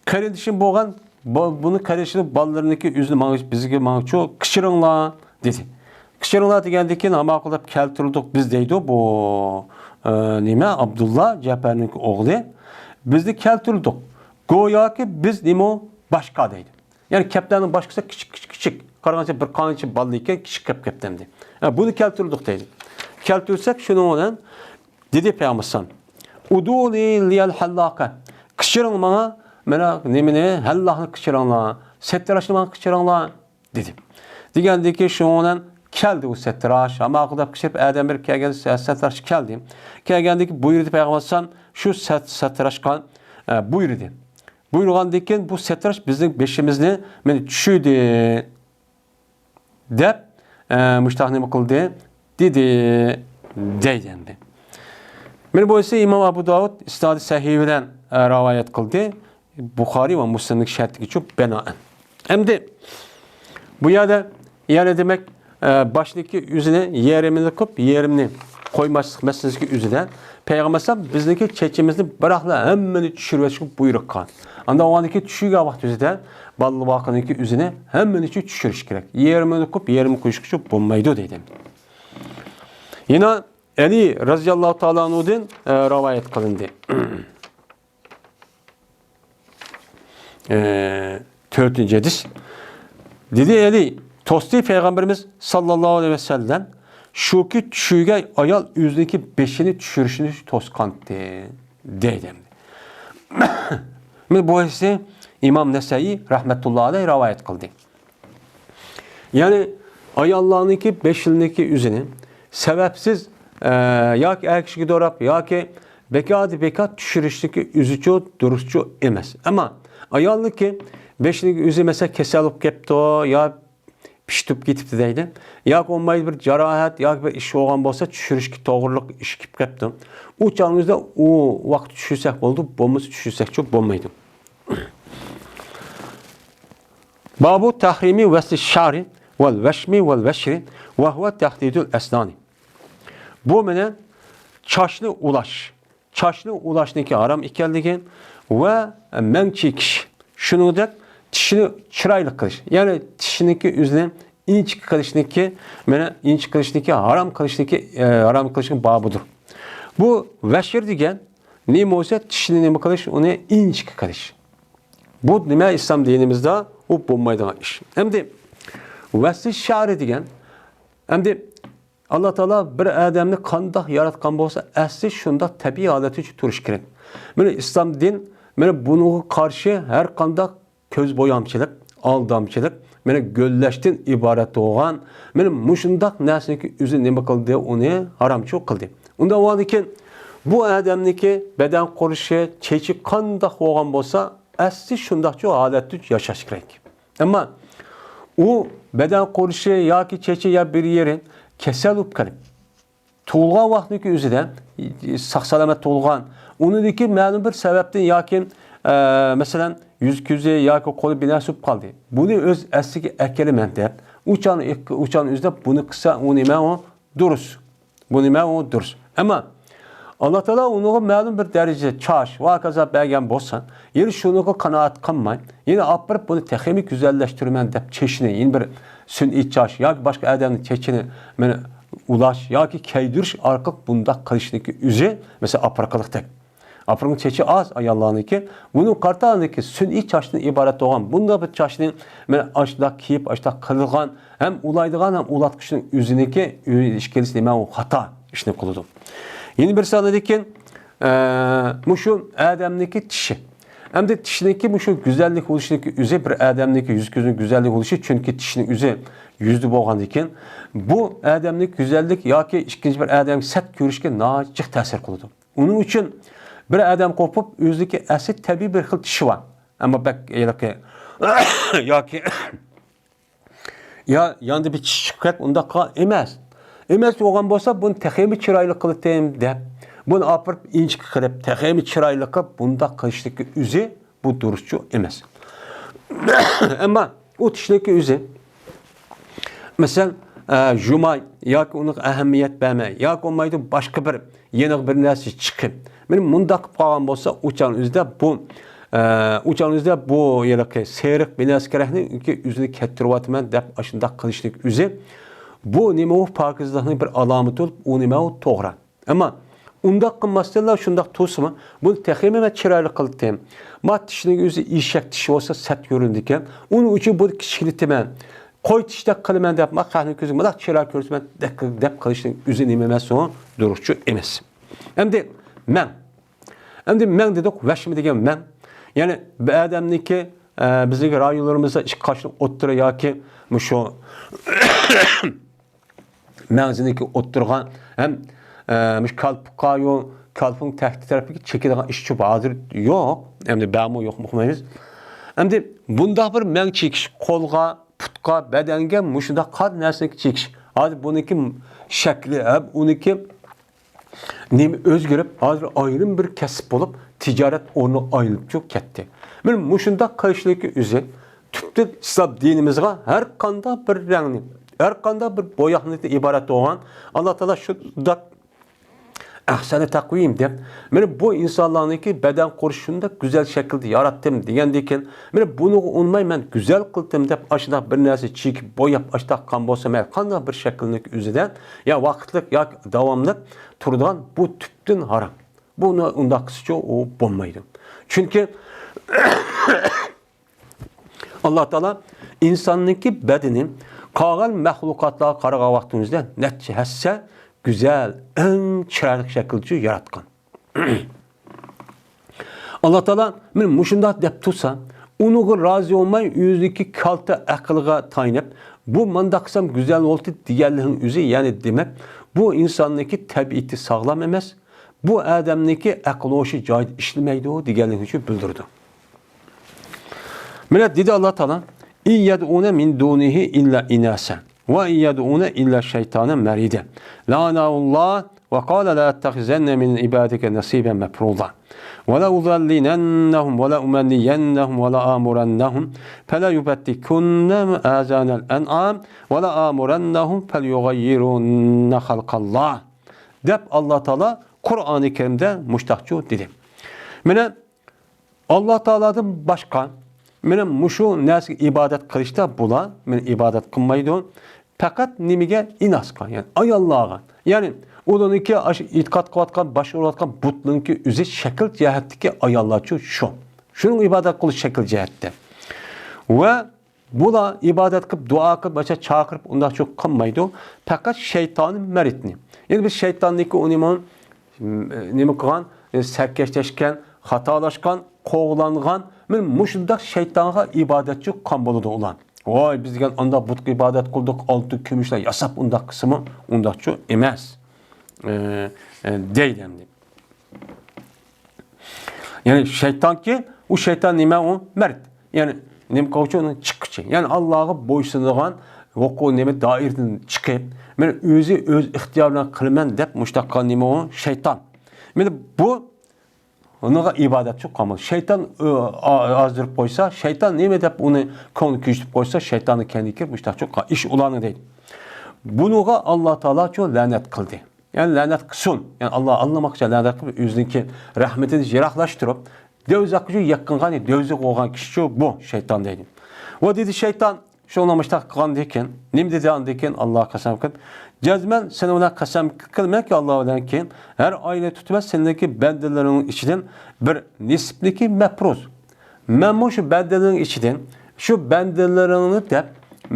قېرىندىشىم بولغان، بۇ، بۇنى قېرىندىشىنىڭ بالىلىرىنىڭكى ئۆزىنى ماڭا، بىزگە ماڭا چۇ، قىچىرىڭلار، دېدى. قىچىرىڭلار دېگەندىن كېيىن، ھاما قىلىپ كەلتۈردۇق بىز دەيدۇ بۇ، ئە، نېمە، ئابدۇللا، جەپەرنىڭكى ئوغلى. بىزنى كەلتۈردۇق. گوياكى بىز نېمە، باشقا دەيدۇ. يەنى كەپتەرنىڭ باشقىسى كىچىك، كىچىك، كىچىك. قارىغانچە بىر قانچە بالا ئىكەن، كىچىك قېلىپ كەپتۇ ئەمدى. ھە، بۇنى كەلتۈردۇق دەيدۇ. كەلتۈرسەك شۇنىڭ بىلەن دېدى پەيغەمبەر ئەلەيھىسسالام، ئۇدۇلى لىيەل ھەللاقە. قىچىرىڭ ماڭا، مانا نېمىنى، ھەللاقنى قىچىرىڭلار، سەتتىراشنى ماڭا قىچىرىڭلار، دېدى. دېگەندىن كېيىن شۇنىڭ بىلەن كەلدى ئۇ سەتتىراش. ھاما قىلىپ قىچىرىپ ئادەم بېرىپ كەلگەن سە-، سەتتىراش كەلدى. كەلگەندىن كېيىن بۇيرۇدى پەيغەمبەر ئەلەيھىسسالام، شۇ سەت-، سەتتىراشقا، ئە، بۇيرۇدى. بۇيرۇغاندىن كېيىن بۇ سەتتىراش بىزنىڭ بېشىمىزنى مانا چۈشۈردى. دەپ، ئە، مۇشتاق نېمە قىلدى؟ دېدى، دەيدۇ ئەمدى. مانا بۇ ئىسى ئىمام ئەبۇ داۋۇد ئىسنادى سەھىھ بىلەن، ئە، رىۋايەت قىلدى. بۇخارىي ۋە مۇسلىمنىڭ شەرتىگە چۈشۈپ بىنائەن. ئەمدى بۇ يەردە يەنە دېمەك، ئە، باشنىكى ئۆزىنى يېرىمىنى قىلىپ، يېرىمنى قويماسلىق مەسىلىسىگە ئۆزىدە پەيغەمبەر ئەلەيھىسسالام بىزنىكى چېچىمىزنى بىراقلا ھەممىنى چۈشۈرۈۋېتىشكە بۇيرۇق قىلغان. ئاندىن ئۇنىڭدىكى چۈشۈرگەن ۋاقتى ئۆزىدە بالىلىق ۋاقتىنىڭكى ئۆزىنى ھەممىنى چۈشۈرۈش كېرەك. يېرىمىنى قويۇپ، يېرىمىنى قويۇشقىچە بولمايدۇ دەيدۇ. يەنە ئەلى رەزىياللاھۇ تائالا ئەنھۇدىن، ئە، رىۋايەت قىلىندى. ئە، تۆتىنچى ھەدىس. دېدى ئەلى، توستى پەيغەمبىرىمىز ساللاللاھۇ ئەلەيھى ۋەسەللەم، شۇكى چۈشىگە ئايال ئۆزىنىڭكى بېشىنى چۈشۈرۈشنى توسقانتى، دەيدۇ. مانا بۇ ھەدىسنى ئىمام نەسەئىي رەھمەتۇللا ئەلەيھ رىۋايەت قىلدى. يەنى ئاياللارنىڭكى بېشىنىڭكى ئۆزىنى سەۋەبسىز، ئە، ياكى ئەر كىشىگە دوراپ، ياكى بىكاردىن بىكار چۈشۈرۈشنىڭكى ئۆزىچۇ دۇرۇسچۇ ئەمەس. ئەمما ئايالنىڭكى بېشىنىڭكى ئۆزى، مەسىلەن، كېسەل بولۇپ كەپتۇ، يا پىشتىپ كېتىپتۇ دەيدۇ. ياكى بولمايدۇ بىر جاراھەت، ياكى بىر ئىش بولغان بولسا، چۈشۈرۈشكە توغرىلىق ئىش كېلىپ كەپتۇ. ئۇ چاغنىڭ ئۆزىدە ئۇ ۋاقىت چۈشۈرسەك بولىدۇ، بولمىسا چۈشۈرسەكچۇ بولمايدۇ. بابۇ تەھرىمى ۋەسلى شەئرى ۋەل ۋەشمى ۋەل ۋەشرى ۋە ھۇۋە تەھدىدۇل ئەسنانى. بۇ مانا چاچنى ئۇلاش، چاچنى ئۇلاشنىڭكى ھارام ئىكەنلىكى ۋە مەڭ چېكىش، شۇنىڭدەك چىشنى چىرايلىق قىلىش، يەنى چىشنىڭكى ئۆزىنى ئىنچىكە قىلىشنىڭكى، مانا ئىنچىكە قىلىشنىڭكى ھارام قىلىشنىڭكى، ئە، ھارام قىلىشنىڭ بابىدۇر. بۇ ۋەشر دېگەن نېمە بولسا، چىشنى نېمە قىلىش، ئۇنى ئىنچىكە قىلىش. بۇ نېمە ئىسلام دىنىمىزدا ئۇ بولمايدىغان ئىش. ئەمدى ۋەسلى شەئرى دېگەن، ئەمدى ئاللا تائالا بىر ئادەمنى قانداق ياراتقان بولسا، ئەسلى شۇنداق تەبىئىي ھالەتتە تۇرۇش كېرەك. مانا ئىسلام دىن، مانا بۇنىڭغا قارشى ھەر قانداق كۆز بويامچىلىق، ئالدامچىلىق، مانا گۆللەشتىن ئىبارەت بولغان، مانا مۇشۇنداق نەرسىنىڭكى ئۆزى نېمە قىلدى؟ ئۇنى ھارامچۇ قىلدى. ئۇنداق بولغاندىكىن بۇ ئادەمنىڭكى بەدەن قۇرۇلۇشى، چېچى قانداق بولغان بولسا، ئەسلى شۇنداقچۇ ھالەتتە ياشاش كېرەك. ئەمما ئۇ بەدەن قۇرۇلۇشى ياكى چېچى يا بىر يېرى كېسەل بولۇپ قېلىپ، تۇغۇلغان ۋاقتىدىكى ئۆزىدە ساق-سالامەت تۇغۇلغان، ئۇنىڭدىكى مەلۇم بىر سەۋەبتىن ياكى، ئە، مەسىلەن، يۈز-كۆزى ياكى قولى بىر نەرسە بولۇپ قالدى. بۇنى ئۆز ئەسلىگە ئەكېلىمەن دەپ، ئۇ چاغنى، ئۇ چاغنى ئۆزىدە بۇنى قىلسا، ئۇ نېمە ئۇ؟ دۇرۇس. بۇ نېمە ئۇ؟ دۇرۇس. ئەمما ئاللا تائالا ئۇنىڭغا مەلۇم بىر دەرىجىدە چاچ ۋە ھاكازا بەرگەن بولسا، يەنە شۇنىڭغا قانائەت قىلماي، يەنە ئاپىرىپ بۇنى تېخىمۇ گۈزەللەشتۈرىمەن دەپ چېچىنى، يەنە بىر سۈنئىي چاچ ياكى باشقا ئادەمنىڭ چېچىنى مانا ئۇلاش ياكى كەيدۈرۈش ئارقىلىق بۇنداق قىلىشنىڭكى ئۆزى، مەسىلەن، ئاپىرقىلىقتەك. ئاپىرىنىڭ چېچى ئاز ئاياللارنىڭكى. بۇنىڭ قارىتا ئاندىكى سۈنئىي چاچتىن ئىبارەت بولغان بۇنداق بىر چاچنى مانا ئاشۇنداق كىيىپ، ئاشۇنداق قىلىدىغان ھەم ئۇلايدىغان ھەم ئۇلاتقۇچىنىڭ ئۆزىنىڭكى ئىش كېلىسى نېمە ئۇ خاتا ئىشنى قىلىدۇ. يەنە بىر سانىدىكى، ئە، مۇشۇ ئادەمنىڭكى چىشى. ئەمدى چىشنىڭكى مۇشۇ گۈزەللىك بولۇشىنىڭكى ئۆزى بىر ئادەمنىڭكى يۈز-كۆزىنىڭ گۈزەللىك بولۇشى، چۈنكى چىشنىڭ ئۆزى يۈزدە بولغاندىكىن، بۇ ئادەمنىڭ گۈزەللىك ياكى ئىككىنچى بىر ئادەمگە سەت كۆرۈشكە ناھايىتى جىق تەسىر قىلىدۇ. ئۇنىڭ ئۈچۈن بىر ئادەم قوپۇپ، ئۆزىدىكى ئەسلى تەبىئىي بىر خىل چىشى بار. ئەمما بەك ھېلىقى ياكى يا ياندا بىر چىش چىقىپ كەت، ئۇنداق قىلغان ئەمەس. ئەمەس بولغان بولسا، بۇنى تېخىمۇ چىرايلىق قىلىتىم دەپ، بۇنى ئاپىرىپ ئىنچىكە قىلىپ، تېخىمۇ چىرايلىق قىلىپ، بۇنداق قىلىشنىڭكى ئۆزى بۇ دۇرۇسچۇ ئەمەس. ئەمما ئۇ چىشنىڭكى ئۆزى، مەسىلەن، ئە، يۇماي ياكى ئۇنىڭغا ئەھمىيەت بەرمەي ياكى بولمايدۇ باشقا بىر يېنىغا بىر نەرسە چىقىپ، مانا مۇنداق قىلىپ قالغان بولسا، ئۇ چاغنىڭ ئۆزىدە بۇ، ئە، ئۇ چاغنىڭ ئۆزىدە بۇ ھېلىقى سېرىق بىر نەرسە كېرەكنى ئۆزىنى كەتتۈرۈۋاتىمەن دەپ ئاشۇنداق قىلىشنىڭ ئۆزى، بۇ نېمە ئۇ پاكىزلىقنىڭ بىر ئالامىتى بولۇپ، ئۇ نېمە ئۇ توغرا. ئەمما ئۇنداق قىلماستىنلا شۇنداق تۇرسىمۇ، بۇنى تېخىمۇ مەن چىرايلىق قىلدىم. ما تىشنىڭ ئۆزى ئېشەك تىشى بولسا سەت كۆرۈنىدىكەن. ئۇنىڭ ئۈچۈن بۇنى كىچىكلىتىمەن. قوي تىشتەك قىلىمەن دەپ، ما خەقنىڭ كۆزىگە مۇنداق چىراي كۆرسىمەن دەپ، دەپ قىلىشنىڭ ئۆزى نېمە ئەمەس ئۇ؟ دۇرۇسچۇ ئەمەس. ئەمدى مەڭ. ئەمدى مەڭ دېدۇق، ۋەشمە دېگەن مەڭ. يەنى بىر ئادەمنىڭكى، ئە، بىزنىڭكى رايونلىرىمىزدا ئىككى قاشنىڭ ئوتتۇرا ياكى مۇشۇ مەڭزىنىڭكى ئوتتۇرىغا ھەم، ئە، مۇشۇ كالپۇكقا يو-، كالپۇكنىڭ تەكتى تەرەپىگە چېكىدىغان ئىشچۇ ھازىر يوق. ئەمدى بارمۇ يوقمۇ ئۇقمايمىز. ئەمدى بۇنداق بىر مەڭ چېكىش قولغا، پۇتقا، بەدەنگە مۇشۇنداق قان نەرسىنى چېكىش. ھازىر بۇنىڭكى شەكلى ھەم ئۇنىڭكى نېمە ئۆزگىرىپ، ھازىر ئايرىم بىر كەسىپ بولۇپ، تىجارەت ئورنىغا ئايلىنىپ كەتتى. مانا مۇشۇنداق قىلىشنىڭكى ئۆزى تۈپتىن ئىسلام دىنىمىزغا ھەر قانداق بىر رەڭنى، ھەر قانداق بىر بوياقنى ئىبارەت بولغان، ئاللا تائالا شۇنداق ئەھسەنە تەقۋىم دەپ، مانا بۇ ئىنسانلارنىڭكى بەدەن قۇرۇشى شۇنداق گۈزەل شەكىلدە ياراتتىم دېگەندىكىن، مانا بۇنىڭغا ئۇنىماي مەن گۈزەل قىلدىم دەپ، ئاشۇنداق بىر نەرسە چېكىپ بوياپ ئاشۇنداق قىلغان بولسا، مەيلى قانداق بىر شەكىلنىڭكى ئۆزىدە يا ۋاقىتلىق ياكى داۋاملىق تۇرىدىغان، بۇ تۈپتىن ھارام. بۇنى ئۇنداق قىلسىچۇ ئۇ بولمايدۇ. چۈنكى ئاللا تائالا ئىنساننىڭكى بەدىنى قالغان مەخلۇقاتلارغا قارىغان ۋاقتىمىزدا نەچچە ھەسسە گۈزەل، ئەڭ چىرايلىق شەكىلدە ياراتقان. ئاللا تائالا مانا مۇشۇنداق دەپ تۇرسا، ئۇنىڭغا رازى بولماي، ئۆزىنىڭكى كالتە ئەقلىگە تايىنىپ، بۇ مانداق قىلسام گۈزەل بولدى دېگەنلىكنىڭ ئۆزى، يەنى دېمەك، بۇ ئىنساننىڭكى تەبىئىتى ساغلام ئەمەس، بۇ ئادەمنىڭكى ئەقىل ھوشى جايىدا ئىشلىمەيدۇ دېگەنلىكنى شۇ بىلدۈرىدۇ. مانا دېدى ئاللا تائالا، «إن يدعون من دونه إلا إناثا وإن يدعون إلا شيطانا مريدا لعنه الله وقال لأتخذن من عبادك نصيبا مفروضا ولأضللنهم ولأمنينهم ولآمرنهم فليبتكن آذان الأنعام ولآمرنهم فليغيرن خلق الله» دەپ ئاللا تائالا قۇرئانى كەرىمدە مۇشتاقچۇ دېدى. مانا ئاللا تائالادىن باشقا مانا مۇشۇ نەرسىگە ئىبادەت قىلىشتا بۇلار مانا ئىبادەت قىلمايدۇ. پەقەت نېمىگە؟ ئىناسقا، يەنى ئاياللارغا. يەنى ئۇلارنىڭكى ئاشۇ ئېتىقاد قىلىۋاتقان، باش ئۇرۇۋاتقان بۇتنىڭكى ئۆزى شەكىل جەھەتتىكى ئاياللارچۇ شۇ. شۇنىڭ ئىبادەت قىلىش شەكىل جەھەتتە. ۋە بۇلار ئىبادەت قىلىپ، دۇئا قىلىپ، باشقا چاقىرىپ ئۇنداقچۇ قىلمايدۇ. پەقەت شەيتانى مەردنى. يەنى بىز شەيتاننىڭكى ئۇنى نېمە قىلغان؟ سەركەشلەشكەن، خاتالاشقان، قوغلانغان، مانا مۇشۇنداق شەيتانغا ئىبادەتچۇ قىلغان بولىدۇ ئۇلار. ۋاي، بىز دېگەن ئانداق بۇتقا ئىبادەت قىلدۇق، ئالتۇن كۈمۈشلەر ياساپ ئۇنداق قىلسىمۇ، ئۇنداقچۇ ئەمەس. ئە، ئە، دەيدۇ ئەمدى. يەنى شەيتانكى، ئۇ شەيتان نېمە ئۇ؟ مەرد. يەنى نېمە قىلغۇچى؟ ئۇنىڭ چىققۇچى. يەنى ئاللاغا بويسۇنىدىغان، ھوقۇق نېمە دائىرىدىن چىقىپ، مانا ئۆزى ئۆز ئىختىيارى بىلەن قىلىمەن دەپ مۇشتاق قىلغان نېمە ئۇ؟ شەيتان. مانا بۇ ئۇنىڭغا ئىبادەتچۇ قىلغان. شەيتان، ئۆ، ئا-، ئازدۇرۇپ قويسا، شەيتان نېمە دەپ ئۇنى كۆڭلى كۆيۈشتۈرۈپ قويسا، شەيتاننىڭ كەينىگە كىرىپ مۇشتاقچۇ قىلغان ئىش ئۇلارنىڭ دەيدۇ. بۇنىڭغا ئاللا تائالاچۇ لەنەت قىلدى. يەنى لەنەت قىلسۇن. يەنى ئاللا ئاللىماقچە لەنەت قىلىپ، ئۆزىنىڭكى رەھمىتىنى يىراقلاشتۇرۇپ، دوزاخقىچۇ يېقىنغان، دوزاخ بولغان كىشىچۇ بۇ شەيتان دەيدۇ. ۋە دېدى شەيتان، شۇنىڭ مۇشتاق قىلغاندىكىن، نېمە دېدى ئاندىكىن؟ ئاللا قەسەم قىلىپ، جەزمەن سېنىڭ بىلەن قەسەم قىلىمەنكى، ئاللا بىلەنكى، ھەر ئاينى تۇتىمەن سېنىڭكى بەندىلىرىڭنىڭ ئىچىدىن بىر نېسىپلىكى مەپرۇز. مەنمۇ شۇ بەندىلىرىڭ ئىچىدىن، شۇ بەندىلىرىڭنى دەپ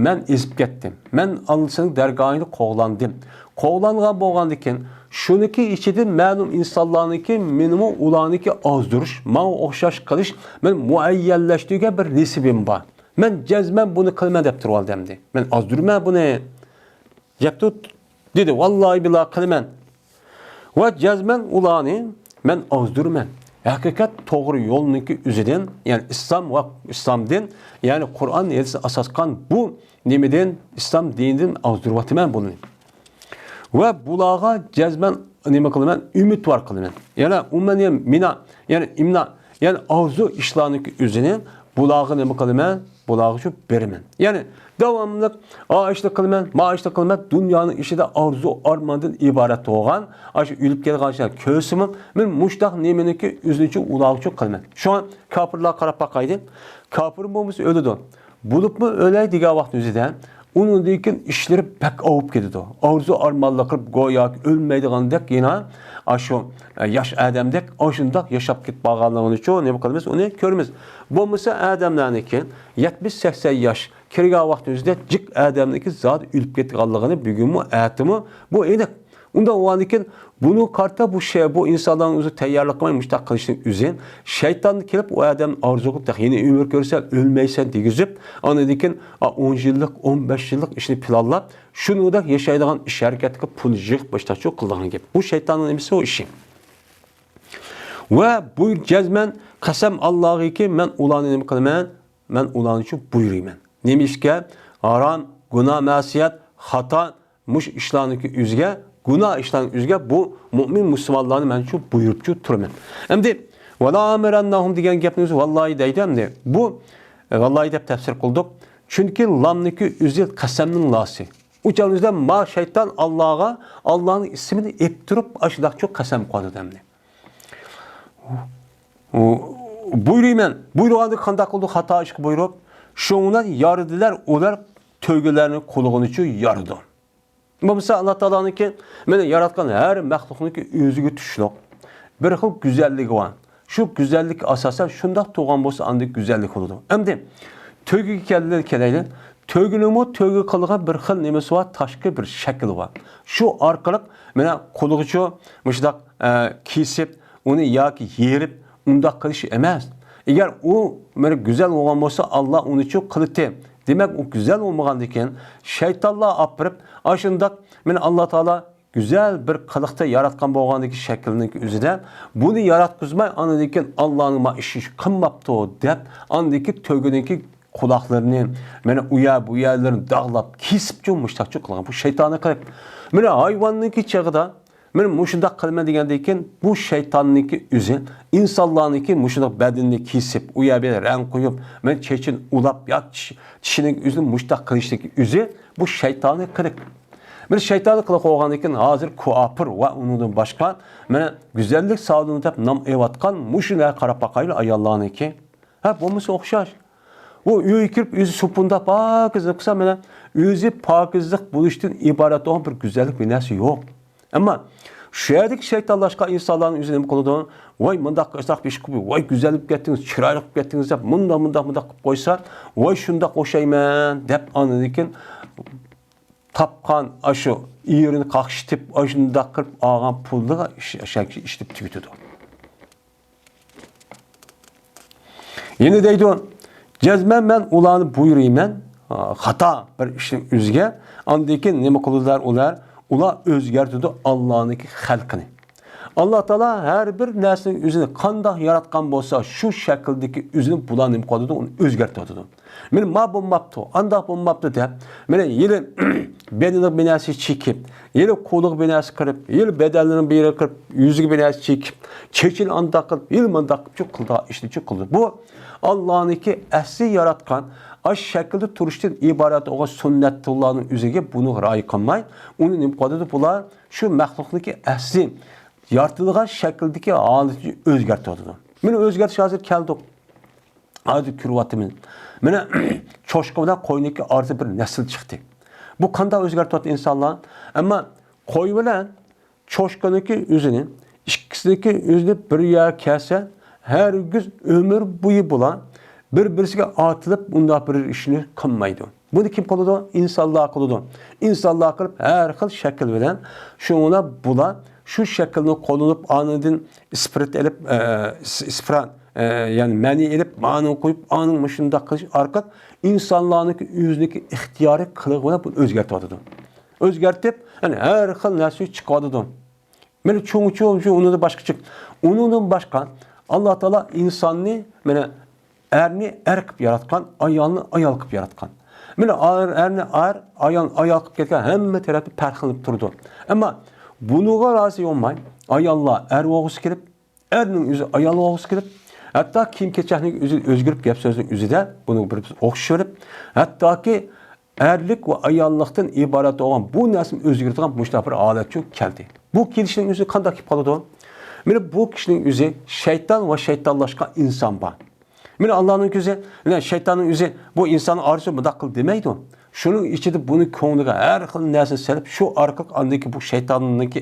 مەن ئېزىپ كەتتىم. مەن ئاللىسىنىڭ دەرگاھىدا قوغلاندىم. قوغلانغان بولغاندىكىن، شۇنىڭكى ئىچىدىن مەلۇم ئىنسانلارنىڭكى مېنىمۇ ئۇلارنىڭكى ئازدۇرۇش، ماڭا ئوخشاش قىلىش، مەن مۇئەييەنلەشتۈرگەن بىر نېسىبىم بار. مەن جەزمەن بۇنى قىلىمەن دەپ تۇرۇۋالدى ئەمدى. مەن ئازدۇرىمەن بۇنى. دەپتۇ، دېدى، ۋاللاھى بىللا قىلىمەن. ۋە جەزمەن ئۇلارنى مەن ئازدۇرىمەن. ھەقىقەت توغرا يولنىڭكى ئۆزىدىن، يەنى ئىسلام ۋە ئىسلامدىن، يەنى قۇرئان ھەدىسكە ئاساسقان بۇ نېمىدىن، ئىسلام دىنىدىن ئازدۇرۇۋاتىمەن بۇنى. ۋە بۇلارغا جەزمەن نېمە قىلىمەن؟ ئۈمىدۋار قىلىمەن. يەنى ئۇمەن مىنا، يەنى ئىمنا، يەنى ئارزۇ ئىشلارنىڭكى ئۆزىنى بۇلارغا نېمە قىلىمەن؟ بۇلارغىچۇ بېرىمەن. يەنى داۋاملىق ئا ئىشنى قىلىمەن، ما ئىشنى قىلىمەن، دۇنيانىڭ ئىچىدە ئارزۇ ئارماندىن ئىبارەت بولغان، ئاشۇ ئۆلۈپ كەلگەن ئىشلار كۆرسىمۇ، مەن مۇشتاق نېمىنىڭكى ئۆزىنىچۇ ئۇلارغىچۇ قىلىمەن. شۇڭا كاپىرلارغا قاراپ باقايلى. كاپىر بولمىسا ئۆلىدۇ. بولۇپمۇ ئۆلەي دېگەن ۋاقىت ئۆزىدە، ئۇنىڭدىن كېيىن ئىشلىرى بەك ئاۋۇپ كېتىدۇ. ئارزۇ ئارمانلىق قىلىپ، گوياكى ئۆلمەيدىغاندەك يەنە ئاشۇ، ئە، ياش ئادەمدەك ئاشۇنداق ياشاپ كېتىپ قالغانلىقىنىچۇ نېمە قىلىمىز، ئۇنى كۆرىمىز. بولمىسا ئادەملەرنىڭكى يەتمىش سەكسەن ياش كىرگەن ۋاقتى ئۆزىدە جىق ئادەمنىڭكى زادى ئۆلۈپ كېتىدىغانلىقىنى بۈگۈنمۇ، ئەتىمۇ بۇ ئېنىق. ئۇنداق بولغاندىكىن، بۇنىڭغا قارىتا بۇ شەي-، بۇ ئىنسانلارنىڭ ئۆزى تەييارلىق قىلماي مۇشۇنداق قىلىشنىڭ ئۆزى، شەيتان كېلىپ ئۇ ئادەمنى ئارزۇ قىلىپ، تېخى يەنە ئۆمۈر كۆرسەڭ ئۆلمەيسەن دېگۈزۈپ، ئاندىن كېيىن، ئا، ئون يىللىق، ئون بەش يىللىق ئىشنى پىلانلاپ، شۇنىڭدەك ياشايدىغان ئىش ھەرىكەتكە پۇل يىغىپ باشلاقچۇ قىلىدىغان گەپ. بۇ شەيتاننىڭ نېمىسى، ئۇ ئىشى. ۋە بۇ جەزمەن قەسەم ئاللاغىكى، مەن ئۇلارنى نېمە قىلىمەن؟ مەن ئۇلارنى شۇ بۇيرۇيمەن. نېمە ئىشكە؟ ھارام، گۇناھ، مەسىيەت، خاتا، مۇشۇ ئىشلارنىڭكى ئۆزىگە، گۇناھ ئىشلارنىڭ ئۆزىگە بۇ مۇئمىن مۇسۇلمانلارنى مەن شۇ بۇيرۇپچۇ تۇرىمەن. ئەمدى، ۋەلا ئامىرەننەھۇم دېگەن گەپنىڭ ئۆزى ۋاللاھى دەيدۇ ئەمدى. بۇ، ۋاللاھى دەپ تەپسىر قىلدۇق. چۈنكى لامنىڭكى ئۆزى قەسەمنىڭ لاسى. ئۇ چاغنىڭ ئۆزىدە ما شەيتان ئاللاغا، ئاللانىڭ ئىسمىنى ئېيتتۇرۇپ، ئاشۇنداقچۇ قەسەم قىلىۋاتىدۇ ئەمدى. ئۇ، بۇيرۇيمەن. بۇيرۇغاندا قانداق قىلىدۇ؟ خاتا ئىشقا بۇيرۇپ، شۇڭلار يارىدىلەر، ئۇلار تۆگىلەرنى قۇلىغىنىچۇ يارىدۇ. بولمىسا ئاللا تائالانىڭكى، مانا ياراتقان ھەر مەخلۇقنىڭكى ئۆزىگە تۇشلۇق بىر خىل گۈزەللىكى بار. شۇ گۈزەللىك ئاساسەن شۇنداق تۇرغان بولسا، ئاندىن گۈزەللىك بولىدۇ. ئەمدى تۆگىگە كەل-، كېلەيلى. تۆگىنىمۇ تۆگە قىلىدىغان بىر خىل نېمىسى بار، تاشقى بىر شەكلى بار. شۇ ئارقىلىق مانا قۇلىغىچۇ مۇشۇنداق، ئە، كېسىپ، ئۇنى ياكى يېرىپ، ئۇنداق قىلىش ئەمەس. ئەگەر ئۇ مانا گۈزەل بولغان بولسا، ئاللا ئۇنىچۇ قىلىتتى. دېمەك، ئۇ گۈزەل بولمىغاندىكىن، شەيتانلار ئاپىرىپ، ئاشۇنداق مانا ئاللا تائالا گۈزەل بىر قىلىقتا ياراتقان بولغاندىكى شەكىلنىڭ ئۆزىدە، بۇنى ياراتقۇزماي، ئاندىن كېيىن ئاللانىڭ ما ئىشىنى قىلماپتۇ دەپ، ئاندىكى تۆگىنىڭكى قۇلاقلىرىنى، مانا ئۇ يەر، بۇ يەرلىرىنى داغلاپ، كېسىپچۇ مۇشتاقچۇ قىلغان. بۇ شەيتانىي قىلىق. مانا ھايۋاننىڭكى چېغىدا، مانا مۇشۇنداق قىلىمەن دېگەندىن كېيىن، بۇ شەيتاننىڭكى ئۆزى ئىنسانلارنىڭكى مۇشۇنداق بەدىنىنى كېسىپ، ئۇ يەر، بۇ يەر رەڭ قويۇپ، مانا چېچىنى ئۇلاپ، يا چىش-، چىشىنىڭ ئۆزىنى مۇشۇنداق قىلىشنىڭكى ئۆزى، بۇ شەيتانىي قىلىق. مانا شەيتانىي قىلىق بولغاندىن كېيىن، ھازىر كۇئاپىر ۋە ئۇنىڭدىن باشقا، مانا گۈزەللىك سالونى دەپ نام ئېلىۋاتقان مۇشۇلارغا قاراپ باقايلى، ئاياللارنىڭكى. ھە، بولمىسا ئوخشاش. ئۇ ئۆيگە كىرىپ ئۆزى سوپۇنداپ پاكىزلىق قىلسا، مانا ئۆزى پاكىزلىق بولۇشتىن ئىبارەت بولغان بىر گۈزەللىك بىر نەرسە يوق. ئەمما شۇ يەردىكى شەيتانلاشقان ئىنسانلارنىڭ ئۆزى نېمە قىلىدۇ؟ ۋاي، مۇنداق قىلساق ئىش قىلىپ، ۋاي، گۈزەل بولۇپ كەتتىڭىز، چىرايلىق بولۇپ كەتتىڭىز دەپ، مۇنداق، مۇنداق، مۇنداق قىلىپ قويسا، ۋاي، شۇنداق ئوخشايمەن دەپ، ئاندىن كېيىن تاپقان ئاشۇ ئېرىنى قاقشىتىپ، ئاشۇنداق قىلىپ ئالغان پۇلىغا ئىش-، ئىشلىتىپ تۈگىتىدۇ. يەنە دەيدۇ، جەزمەن مەن ئۇلارنى بۇيرۇيمەن، خاتا بىر ئىشنىڭ ئۆزىگە، ئاندىن كېيىن نېمە قىلىدۇلار ئۇلار؟ ئۇلار ئۆزگەرتىدۇ ئاللانىڭكى خەلقىنى. ئاللا تائالا ھەر بىر نەرسىنىڭ ئۆزىنى قانداق ياراتقان بولسا، شۇ شەكىلدىكى ئۆزىنى بۇلار نېمە قىلىۋاتىدۇ؟ ئۇنى ئۆزگەرتىۋاتىدۇ. مانا ما بولماپتۇ، ئانداق بولماپتۇ دەپ، مانا يەنە بېلىغا بىر نەرسە چېكىپ، يەنە قولىغا بىر نەرسە قىلىپ، يەنە بەدەنلىرىنى بىر يەرگە قىلىپ، يۈزىگە بىر نەرسە چېكىپ، چېچىنى ئانداق قىلىپ، يەنە مانداق قىلىپچۇ قىلىدىغان ئىشنىچۇ قىلىدۇ. بۇ ئاللانىڭكى ئەسلى ياراتقان ئاشۇ شەكىلدە تۇرۇشتىن ئىبارەت بولغان سۈننەتۇللانىڭ ئۆزىگە بۇنىڭغا رىئايە قىلماي، ئۇنى نېمە قىلىۋاتىدۇ؟ بۇلار شۇ مەخلۇقنىڭكى ئەسلى يارىتىلغان شەكىلدىكى ھالىتىنى ئۆزگەرتىۋاتىدۇ. مانا ئۆزگەرتىش ھازىر كەلدۇق. ھازىر كۆرۈۋاتىمىز. مانا چوشقا بىلەن قوينىڭكى ئارىسىدا بىر نەسىل چىقتى. بۇ قانداق ئۆزگەرتىۋاتىدۇ ئىنسانلار؟ ئەمما قوي بىلەن چوشقىنىڭكى ئۆزىنى، ئىككىسىنىڭكى ئۆزىنى بىر يەرگە كەلسە، ھەرگىز ئۆمۈر بويى بۇلار بىر-بىرسىگە ئاتىلىپ، ئۇنداق بىر ئىشنى قىلمايدۇ. بۇنى كىم قىلىدۇ؟ ئىنسانلار قىلىدۇ. ئىنسانلار قىلىپ، ھەر خىل شەكىل بىلەن، شۇڭا بۇلار شۇ شەكىلنى قوللىنىپ، ئانىدىن ئىسپىرت ئېلىپ، ئە، ئىس-، ئىسپران، ئە، يەنى مەنى ئېلىپ، مانىنى قويۇپ، ئانىڭ مۇشۇنداق قىلىش ئارقىلىق ئىنسانلارنىڭكى ئۆزىنىڭكى ئىختىيارىي قىلىقى بىلەن بۇنى ئۆزگەرتىۋاتىدۇ. ئۆزگەرتىپ، يەنى ھەر خىل نەرسە چىقىۋاتىدۇ. مانا چوڭ-چوڭ شۇ ئۇنىڭدىن باشقا چىق-، ئۇنىڭدىن باشقا ئاللا تائالا ئىنساننى، مانا، ئەرنى ئەر قىلىپ ياراتقان، ئايالنى ئايال قىلىپ ياراتقان. مانا ئەر-، ئەرنى ئەر، ئايالنى ئايال قىلىپ كەتكەن، ھەممە تەرەپتە پەرقلىنىپ تۇرىدۇ. ئەمما بۇنىڭغا رازى بولماي، ئاياللار ئەر بولغۇسى كېلىپ، ئەرنىڭ ئۆزى ئايال بولغۇسى كېلىپ، ھەتتا كىيىم-كېچەكنىڭ ئۆزى ئۆزگىرىپ، گەپ-سۆزنىڭ ئۆزىدە بۇنى بىر ئوخشىشىۋېلىپ، ھەتتاكى ئەرلىك ۋە ئاياللىقتىن ئىبارەت بولغان بۇ نەرسىنى ئۆزگەرتىدىغان مۇشۇنداق بىر ھالەتچۇ كەلدى. بۇ كېلىشنىڭ ئۆزى قانداق كېلىپ قالىدۇ؟ مانا بۇ كىشىنىڭ ئۆزى شەيتان ۋە شەيتانلاشقان ئىنسان بار. مانا ئاللانىڭ كۆزى، مانا شەيتاننىڭ ئۆزى بۇ ئىنساننىڭ ئارىسىدا مۇنداق قىل دېمەيدۇ. شۇنىڭ ئىچىدە بۇنىڭ كۆڭلىگە ھەر خىل نەرسىنى سېلىپ، شۇ ئارقىلىق ئاندىكى بۇ شەيتاننىڭكى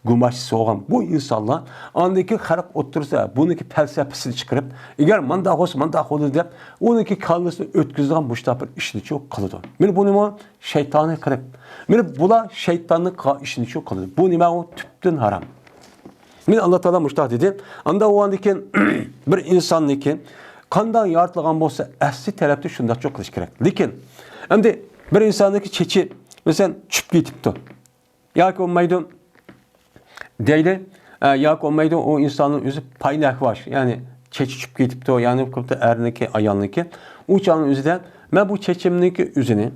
گۇماشچىسى بولغان بۇ ئىنسانلار ئاندىكى خەلق ئوتتۇرىسىدا بۇنىڭكى پەلسەپىسىنى چىقىرىپ، ئەگەر مانداق بولسا، مانداق بولىدۇ دەپ، ئۇنىڭكى كاللىسىنى ئۆتكۈزىدىغان مۇشۇنداق بىر ئىشنىچۇ قىلىدۇ. مانا بۇنىمۇ شەيتانىي قىلىپ، مانا بۇلار شەيتاننىڭ قىلغان ئىشىنىچۇ قىلىدۇ. بۇ نېمە؟ ئۇ تۈپتىن ھارام. مانا ئاللا تائالا مۇشۇنداق دېدى. ئاندا بولغاندىن كېيىن بىر ئىنساننىڭكى قانداق يارىتىلغان بولسا، ئەسلى تەرەپتە شۇنداقچۇ قىلىش كېرەك. لېكىن ئەمدى بىر ئىنساننىڭكى چېچى، مەسىلەن، چۈشۈپ كېتىپتۇ. ياكى بولمايدۇ دەيلى، ئە، ياكى بولمايدۇ، ئۇ ئىنساننىڭ ئۆزى پاينەكۋاش، يەنى چېچى چۈشۈپ كېتىپتۇ، يەنى بولۇپتۇ ئەرنىكى، ئايالنىكى. ئۇ چاغنىڭ ئۆزىدە مەن بۇ چېچىمنىڭكى ئۆزىنى،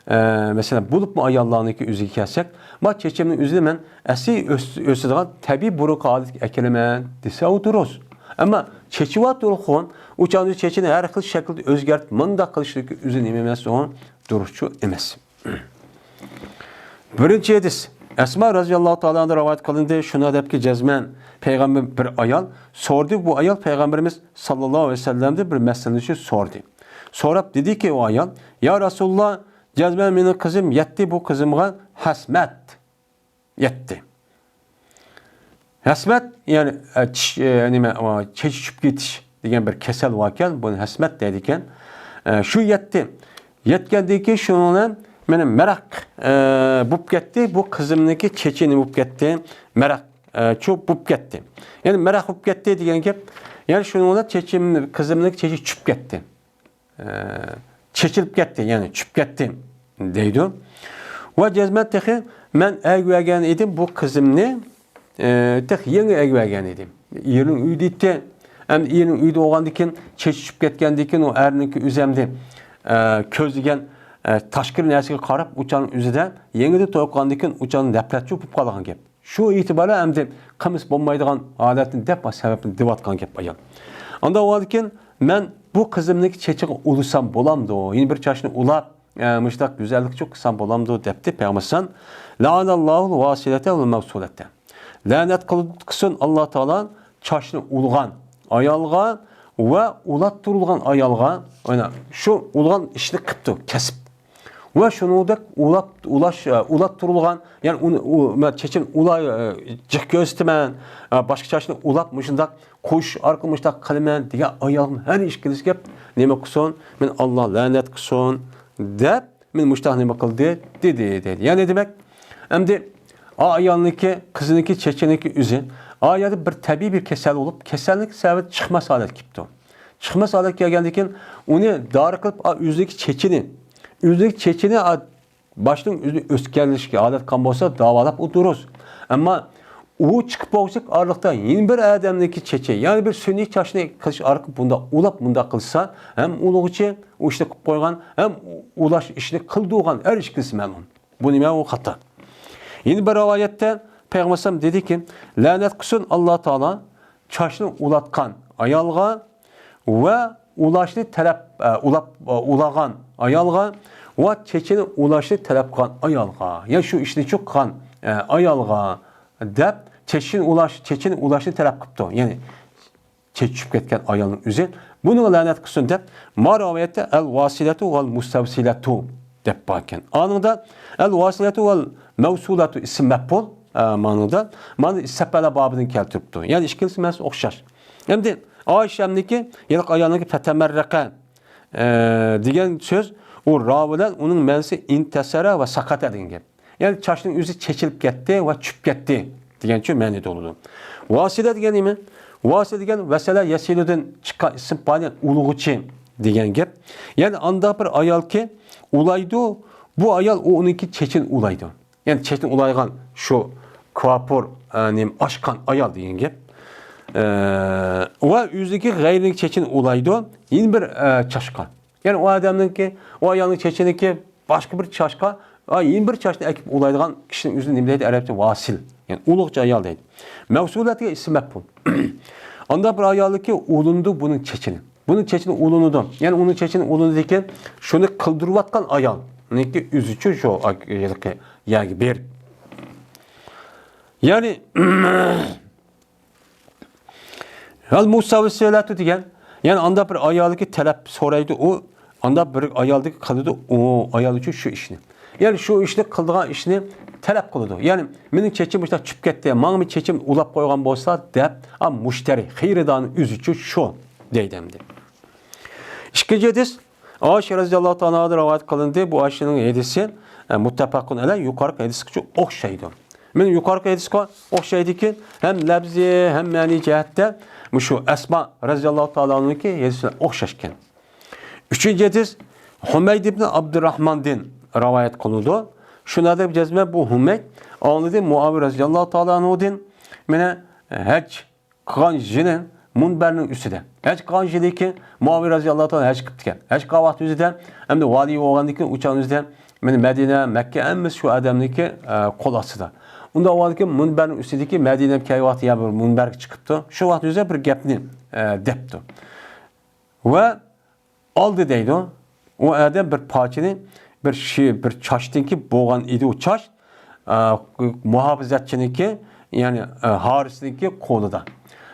ئە، مەسىلەن، بولۇپمۇ ئاياللارنىڭكى ئۆزىگە كەلسەك، ما چېچىمنىڭ ئۆزىنى مەن ئەسلى ئۆس-، ئۆسىدىغان تەبىئىي بۇرۇنقى ھالىتىگە ئەكېلىمەن دېسە، ئۇ دۇرۇس. ئەمما چېچىۋاتىدۇ، ئۇ چاغنىڭ چېچىنى ھەر خىل شەكىلدە ئۆزگەرتىپ، مۇنداق قىلىشنىڭكى ئۆزى نېمە ئەمەس، ئۇ دۇرۇسچۇ ئەمەس. بىرىنچى ھەدىس. ئەسما رەزىياللاھۇ تائالا ئەنھا رىۋايەت قىلىندى. شۇنىڭ دەپكى جەزمەن پەيغەمبەر بىر ئايال سورىدى. بۇ ئايال پەيغەمبىرىمىز ساللاللاھۇ ئەلەيھى ۋەسەللەمدىن بىر مەسىلىنى سورىدى. سوراپ دېدىكى ئۇ ئايال، يا رەسۇلاللا، جەزمەن مېنىڭ قىزىم يەتتى، بۇ قىزىمغا ھەسمەت يەتتى. ھەسمەت، يەنى، ئە، چىش، ئە، نېمە، ئا، چېچى چۈشۈپ كېتىش دېگەن بىر كېسەل باركەن، بۇنى ھەسمەت دەيدىكەن. ئە، شۇ يەتتى. يەتكەندىن كېيىن شۇنىڭ بىلەن مېنىڭ مەرەق، ئە، بوپ كەتتى، بۇ قىزىمنىڭكى چېچى نېمە بوپ كەتتى؟ مەرەق، ئە، چۇ بوپ كەتتى. يەنى مەرەق بوپ كەتتى دېگەن گەپ، يەنى شۇنىڭ بىلەن چېچىم، قىزىمنىڭكى چېچى چۈشۈپ كەتتى. ئە، چېچىلىپ كەتتى، يەنى چۈشۈپ كەتتى دەيدۇ. ۋە جەزمەن تېخى مەن ئەگىۋەرگەن ئىدىم بۇ قىزىمنى، ئە، تېخى يېڭى ئەگىۋەرگەن ئىدىم. ئېرىنىڭ ئۆيىدە ئىدى. ئەمدى ئېرىنىڭ ئۆيىدە بولغاندىن كېيىن، چېچى چۈشۈپ كەتكەندىن كېيىن ئۇ ئەرنىڭكى ئۆزى ئەمدى، ئە، كۆزلىگەن، ئە، تاشقىرى نەرسىگە قاراپ، ئۇچانىڭ ئۆزىدە يېڭىدىن توي قىلغاندىن كېيىن ئۇچانىڭ نەپرەتچى بولۇپ قالغان گەپ. شۇ ئېتىبارى ئەمدى قىلمىسا بولمايدىغان ھالەتنى دەپ سەۋەبنى دەۋاتقان گەپ ئايال. ئاندا بولغاندىكىن مەن بۇ قىزىمنىڭكى چېچىغا ئۇلىسام بولامدۇ؟ يەنە بىر چاچنى ئۇلاپ، ئە، مۇشۇنداق گۈزەللىكچۇ قىلسام بولامدۇ؟ دەپتۇ پەيغەمبەر ئەلەيھىسسالام. لەئەنەللاھۇل ۋاسىلەتە ۋەل مەۋسۇلەتە. لەنەت قىلسۇن ئاللا تائالا چاچنى ئۇلىغان ئايالغا ۋە ئۇلاتتۇرۇلغان ئايالغا، ئەنە شۇ ئۇلىغان ئىشنى قىپتۇ، كەسىپ. ۋە شۇنىڭدەك ئۇلاپ، ئۇلاش، ئۇلاتتۇرۇلغان، يەنى ئۇنى، ئۇ، مەن چېچىم ئۇلاي، جىق كۆرسىتىمەن، باشقا چاچنى ئۇلاپ، مۇشۇنداق قوش ئارقىلىق مۇشۇنداق قىلىمەن دېگەن ئايالغىمۇ ھەر ئىككىلىسى گەپ نېمە قىلسۇن؟ مېنى ئاللا لەنەت قىلسۇن دەپ، مېنى مۇشۇنداق نېمە قىلدى دېدى، دېدى. يەنى دېمەك، ئەمدى ئا ئايالنىڭكى، قىزنىڭكى چېچىنىڭكى ئۆزى، ئا يەردە بىر تەبىئىي بىر كېسەل بولۇپ، كېسەلنىڭ سەۋەبى چىقماس ھالەتكە كېلىپتۇ. چىقماس ھالەتكە كەلگەندىن كېيىن، ئۇنى دارى قىلىپ، ئا، ئۆزىنىڭكى چېچىنى، ئۆزىنىڭكى چېچىنى، ئا، باشتىن ئۆزىنى ئۆسكەنلىشىگە ھالەت قىلغان بولسا، داۋالاپ ئولتۇرۇرۇز. ئەمما ئۇ چىقىپ بولغۇچىلىك ئارىلىقتا يەنە بىر ئادەمنىڭكى چېچى، يەنى بىر سۈنئىي چاچنى قىلىش ئارقىلىق بۇنداق ئۇلاپ، مۇنداق قىلسا، ھەم ئۇلىغۇچى ئۇ ئىشنى قىلىپ قويغان، ھەم ئۇلاش ئىشنى قىلدۇرغان ھەر ئىككىلىسى مەلۇم. بۇ نېمە؟ ئۇ خاتا. يەنە بىر رىۋايەتتە پەيغەمبەر ئەلەيھىسسالام دېدىكى، لەنەت قىلسۇن ئاللا تائالا چاچنى ئۇلاتقان ئايالغا ۋە ئۇلاشنى تەلەپ، ئە، ئۇلاپ، ئە، ئۇلىغان ئايالغا ۋە چېچىنى ئۇلاشنى تەلەپ قىلغان ئايالغا، يا شۇ ئىشنى چۇ قىلغان، ئە، ئايالغا دەپ چېچىنى ئۇلاش، چېچىنى ئۇلاشنى تەلەپ قىپتۇ. يەنى چېچى چۈشۈپ كەتكەن ئايالنىڭ ئۆزى بۇنىڭغا لەنەت قىلسۇن دەپ، ما رىۋايەتتە ئەل ۋاسىلەتۇ ۋەل مۇستەۋسىلەتۇ دەپ باركەن. ئانىڭدا ئەل ۋاسىلەتۇ ۋەل مەۋسۇلەتۇ ئىسىم مەپئۇل، ئە، مانىدا، مانا ئىسسەپەلە بابىدىن كەلتۈرۈپتۇ. يەنى ئىككىلىسى مەنىسى ئوخشاش. ئەمدى ئائىشەمنىكى، يەنى ئايالنىڭكى فەتەمەررەقە، ئە، دېگەن سۆز، ئۇ را بىلەن ئۇنىڭ مەنىسى ئىنتەسەرە ۋە ساقاتە دېگەن گەپ. يەنى چاچنىڭ ئۆزى چېچىلىپ كەتتى ۋە چۈشۈپ كەتتى دېگەنچۇ مەنىدە بولىدۇ. ۋاسىلە دېگەن نېمە؟ ۋاسىلە دېگەن ۋەسەلە يەسىلۇدىن چىققان ئىسىم پائىل، يەنى ئۇلىغۇچى دېگەن گەپ. يەنى ئانداق بىر ئايالكى ئۇلايدۇ، بۇ ئايال ئۇ ئۇنىڭكى چېچىنى ئۇلايدۇ. يەنى چېچىنى ئۇلايغان شۇ كاپۇر، ئە، نېمە، ئاشقان ئايال دېگەن گەپ. ئە، ۋە ئۆزىنىڭكى غەيرىنىڭ چېچىنى ئۇلايدۇ، يەنە بىر، ئە، چاچقا. يەنى ئۇ ئادەمنىڭكى، ئۇ ئايالنىڭ چېچىنىڭكى باشقا بىر چاچقا، ئا، يەنە بىر چاچنى ئەكىپ ئۇلايدىغان كىشىنىڭ ئۆزىنى نېمە دەيدۇ؟ ئەرەبچە ۋاسىل. يەنى ئۇلىغۇچى ئايال دەيدۇ. مەۋسۇلەتكە ئىسىم مەپئۇل. ئانداق بىر ئايالكى ئۇلىنىدۇ بۇنىڭ چېچىنى. بۇنىڭ چېچىنى ئۇلىنىدۇ. يەنى ئۇنىڭ چېچىنى ئۇلىنىدىكەن، شۇنى قىلدۇرۇۋاتقان ئايالنىڭكى ئۆزىچۇ شۇ ھېلىقى يەرگە بېرىپ. يەنى، ھەل مۇساۋىسىلەتۇ دېگەن، يەنى ئاندا بىر ئايالدىكى تەلەپ سورايدۇ ئۇ، ئاندا بىر ئايالدىكى قىلىدۇ ئۇ ئايال ئۈچۈن شۇ ئىشنى. يەنى شۇ ئىشنى قىلىدىغان ئىشنى تەلەپ قىلىدۇ. يەنى مېنىڭ چېچىم مۇشۇنداق چۈشۈپ كەتتى، ماڭا مېنىڭ چېچىم ئۇلاپ قويغان بولسا دەپ، ئا، مۇشتەرى، خېرىدارنىڭ ئۆزىچۇ شۇ دەيدۇ ئەمدى. ئىككىنچى ھەدىس، ئائىشە رەزىياللاھۇ تائالا ئانھادىن رىۋايەت قىلىندى. بۇ ئائىشىنىڭ ھەدىسى، ئە، مۇتتەپەقۇن ئەلەيھ، يۇقىرىقى ھەدىسكە ئوخشايدۇ. مېنىڭ يۇقىرىقى ھەدىسكە ئوخشايدىكى، ھەم لەپزى، ھەم مەنىي جەھەتتە مۇشۇ ئەسما رەزىياللاھۇ تائالا ئانھانىڭكى ھەدىسى بىلەن ئوخشاشكەن. ئۈچىنچى ھەدىس، ھۇمەيد ئىبن ئابدۇرراھماندىن رىۋايەت قىلىنىدۇ. شۇنىڭدەك جەزمەن بۇ ھۇمەيد ئاڭلىدى مۇئاۋىيە رەزىياللاھۇ تائالا ئانھۇدىن، مانا، ھەج قىلغان يىلى مۇنبەرنىڭ ئۈستىدە. ھەج قىلغان يىلىكى مۇئاۋىيە رەزىياللاھۇ تائالا ھەج قىپتىكەن. ھەج قىلغان ۋاقتى ئۆزىدە، ئەمدى ۋالىي بولغاندىن كېيىن ئۇ چاغ ئۆزىدە، مانا مەدىنە، مەككە ھەممىسى شۇ ئادەمنىڭكى، ئە، قول ئاستىدا. ئۇنداق بولغاندىكىن مۇنبەرنىڭ ئۈستىدىكى مەدىنە كەلگەن ۋاقتى يا بىر مۇنبەرگە چىقىپتۇ. شۇ ۋاقىت ئۆزىدە بىر گەپنى، ئە، دەپتۇ. ۋە ئالدى دەيدۇ. ئۇ ئادەم بىر پارچىنى، بىر شى-، بىر چاچتىنكى بولغان ئىدى ئۇ چاچ. ئە، مۇھاپىزەتچىنىڭكى، يەنى، ئە، ھارىسنىڭكى قولىدا.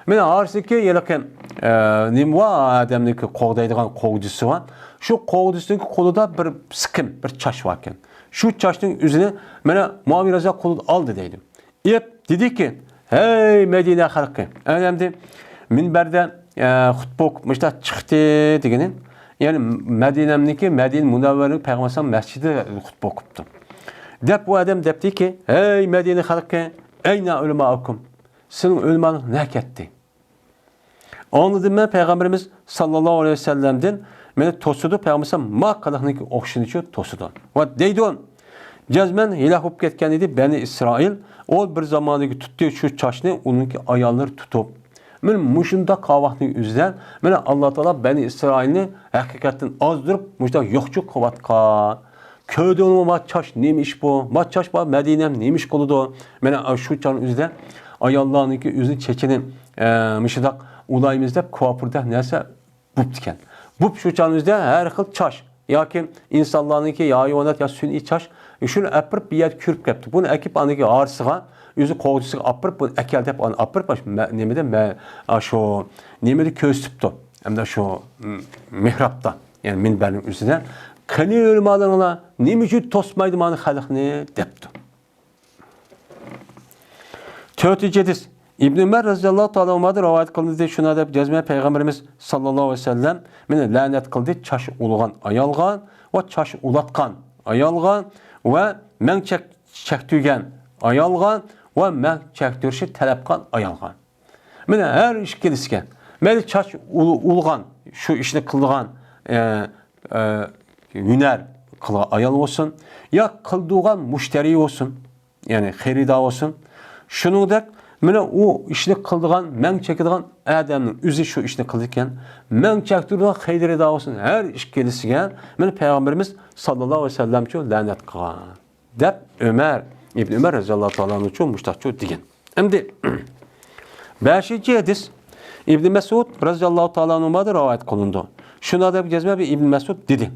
مانا ھارىسنىڭكى ھېلىقى، ئە، نېمە بار، ئادەمنىڭكى قوغدايدىغان قوغدىسى بار. شۇ قوغدىسىنىڭكى قولىدا بىر سىقىم، بىر چاچ باركەن. شۇ چاچنىڭ ئۆزىنى مانا مۇئاۋىيە رەزىياللاھۇ تائالا قولىدىن ئالدى دەيدۇ. ئېلىپ دېدىكى، ھەي مەدىنە خەلقى، ئەنە ئەمدى مىنبەردە، ئە، خۇتبە ئوقۇپ مۇشۇنداق چىقتى دېگىنى، يەنى مەدىنەمنىڭكى، مەدىنە مۇنەۋۋەرىنىڭ پەيغەمبەر ئەلەيھىسسالام مەسچىتىدە خۇتبە ئوقۇپتۇ. دەپ ئۇ ئادەم دەپتىكى، ھەي مەدىنە خەلقى، ئەينە ئۆلىمائۇكۇم؟ سىلىنىڭ ئۆلىمالىرىڭىز نەگە كەتتى؟ ئاڭلىدىم مەن پەيغەمبىرىمىز ساللاللاھۇ ئەلەيھى ۋەسەللەمدىن مېنى توسىدۇ، پەيغەمبىرىمىز ما قىلىقنىڭكى ئوخشىشىچۇ توسىدۇ. ۋە دەيدۇ، جەزمەن ھېلاك بولۇپ كەتكەن ئىدى بەنى ئىسرائىل، ئۇ بىر زاماندىكى تۇتتى شۇ چاچنى ئۇنىڭكى ئاياللىرى تۇتۇپ. مانا مۇشۇنداق قاۋاقنىڭ ئۆزىدە مانا ئاللا تائالا بەنى ئىسرائىلنى ھەقىقەتتىن ئازدۇرۇپ مۇشۇنداق يوقچۇ قىلىۋاتقان. كۆردۈڭمۇ ما چاچ نېمە ئىش بۇ؟ ما چاچ بار مەدىنەم نېمە ئىش قىلىدۇ؟ مانا شۇ چاغنىڭ ئۆزىدە ئاياللارنىڭكى ئۆزىنىڭ چېچىنى، ئە، مۇشۇنداق ئۇلايمىز دەپ كۇپۇردەك نەرسە بوپتىكەن. بوپ شۇ چاغنىڭ ئۆزىدە ھەر خىل چاچ ياكى ئىنسانلارنىڭكى يا ھايۋانات يا سۈنئىي چاچ، شۇنى ئەپىرىپ بىر يەردە كۆرۈپ كەپتۇ. بۇنى ئەكىپ ئانىڭكى ھارىسىغا، ئۆزى قوغدىسىغا ئاپىرىپ، بۇنى ئەكەل دەپ ئانى ئاپىرىپ، مە-، نېمىدە، مە-، ئا، شۇ نېمىدە كۆرسىتىپتۇ. ئەمدى شۇ، م-، مېھرابتا، يەنى مىنبەرنىڭ ئۈستىدە، قېنى ئۆلىمالىرىڭلار، نېمە ئۈچۈن توسمايدۇ مانا خەلقنى؟ دەپتۇ. تۆتىنچى ھەدىس. ئىبن ئۆمەر رەزىياللاھۇ تائالا ئەنھۇمادىن رىۋايەت قىلىندى. شۇنداق دەپ جەزمەن پەيغەمبىرىمىز ساللاللاھۇ ئەلەيھى ۋەسەللەم مېنى لەنەت قىلدى، چاچ ئۇلىغان ئايالغا ۋە چاچ ئۇلاتقان ئايالغا ۋە مەڭ چەك-، چەكتۈرگەن ئايالغا ۋە مەڭ چەكتۈرۈشنى تەلەپ قىلغان ئايالغا. مانا ھەر ئىككىلىسىگە، مەيلى چاچ ئۇل-، ئۇلىغان، شۇ ئىشنى قىلىدىغان، ئە، ئە، ھۈنەر قىلغان ئايال بولسۇن، يا قىلدۇرغان مۇشتەرى بولسۇن، يەنى خېرىدار بولسۇن. شۇنىڭدەك مانا ئۇ ئىشنى قىلىدىغان، مەڭ چېكىدىغان ئادەمنىڭ ئۆزى شۇ ئىشنى قىلىدىكەن. مەڭ چەكتۈرىدىغان خېرىدار بولسۇن، ھەر ئىككىلىسىگە مانا پەيغەمبىرىمىز ساللاللاھۇ ئەلەيھى ۋەسەللەمچۇ لەنەت قىلغان. دەپ ئۆمەر، ئىبن ئۆمەر رەزىياللاھۇ تائالا ئەنھۇچۇ مۇشتاقچۇ دېگەن. ئەمدى بەشىنچى ھەدىس ئىبن مەسئۇد رەزىياللاھۇ تائالا ئەنھۇمادىن رىۋايەت قىلىنىدۇ. شۇنىڭ دەپ جەزمە بىر ئىبن مەسئۇد دېدى،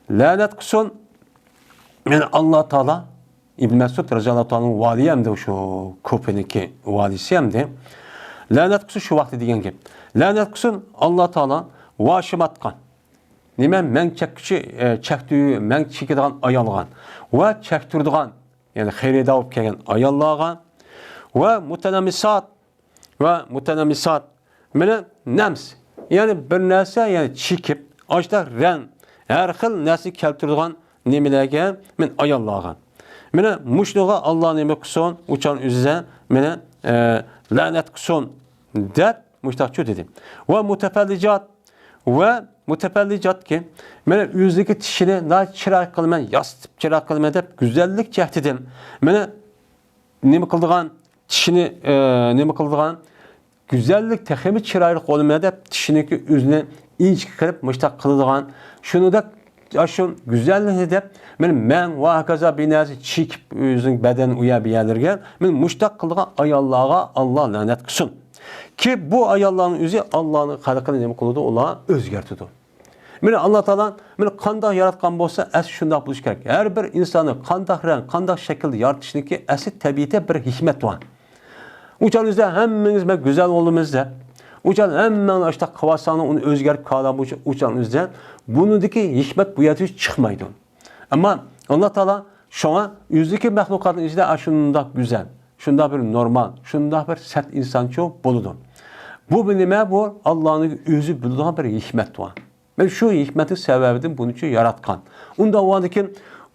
لەنەت قىلسۇن، يەنى ئاللا تائالا، ئىبن مەسئۇد رەزىياللاھۇ تائالا ۋالىي ئەمدى شۇ كۇپىنىڭكى ۋالىيسى ئەمدى. لەنەت قىلسۇن شۇ ۋاقتى دېگەن گەپ. لەنەت قىلسۇن ئاللا تائالا ۋاشىماتقا. نېمە، مەڭ چەككۈچى، ئە، چەكتۈ-، مەڭ چېكىدىغان ئايالغا ۋە چەكتۈرىدىغان، يەنى خېرىدار بولۇپ كەلگەن ئاياللارغا ۋە مۇتەنەممىسات ۋە مۇتەنەممىسات، مانا نەمس، يەنى بىر نەرسە، يەنى چېكىپ، ئاشۇنداق رەڭ، ھەر خىل نەرسە كەلتۈرىدىغان نېمىلەرگە، مانا ئاياللارغا. مانا مۇشۇنىڭغا ئاللا نېمە قىلسۇن، ئۇچان ئۆزىگە، مانا، ئە، لەنەت قىلسۇن، دەپ مۇشتاقچۇ دېدى. ۋە مۇتەپەللىجات، ۋە مۇتەپەللىجاتكى، مانا ئۆزىدىكى چىشىنى ناھايىتى چىرايلىق قىلىمەن، ياسىتىپ چىرايلىق قىلىمەن دەپ گۈزەللىك جەھەتتىن، مانا نېمە قىلىدىغان، چىشىنى، ئە، نېمە قىلىدىغان، گۈزەللىك تېخىمۇ چىرايلىق بولىمەن دەپ چىشىنىڭكى ئۆزىنى ئىنچىكە قىلىپ مۇشتاق قىلىدىغان، شۇنىڭدەك ئاشۇ گۈزەللىكنى دەپ، مانا مەڭ ۋە ھاكازا بىر نەرسە چېكىپ ئۆزىنىڭ بەدەن ئۇ يەر بۇ يەرلىرىگە، مانا مۇشتاق قىلىدىغان ئاياللارغا ئاللا لەنەت قىلسۇن. كى بۇ ئاياللارنىڭ ئۆزى ئاللانىڭ خەلقىنى نېمە قىلىدۇ؟ ئۇلار ئۆزگەرتىدۇ. مانا ئاللا تائالا مانا قانداق ياراتقان بولسا، ئەسلى شۇنداق بولۇشى كېرەك. ھەر بىر ئىنساننى قانداق رەڭ، قانداق شەكىلدە يارىتىشنىڭكى ئەسلى تەبىئىتى بىر ھېكمەت بار. ئۇچان ئۆزىدە ھەممىڭىز مەن گۈزەل بولىمىز دەپ، ئۇچان ھەممەڭنى ئاشتاق قىلىۋالساڭلار، ئۇنى ئۆزگەرتىپ كالام، ئۇچان ئۆزىدە بۇنىڭدىكى ھېكمەت بۇ يەردە چىقمايدۇ. ئەمما ئاللا تائالا شۇڭا ئۆزىدىكى مەخلۇقاتنىڭ ئىچىدە ئاشۇنداق گۈزەل، شۇنداق بىر نورمال، شۇنداق بىر سەت ئىنسانچۇ بولىدۇ. بۇ بىر نېمە؟ بۇ ئاللانىڭ ئۆزى بىلىدىغان بىر ھېكمەت بار. مەن شۇ ھېكمەتنىڭ سەۋەبىدىن بۇنى شۇ ياراتقان. ئۇنداق بولغاندىكىن،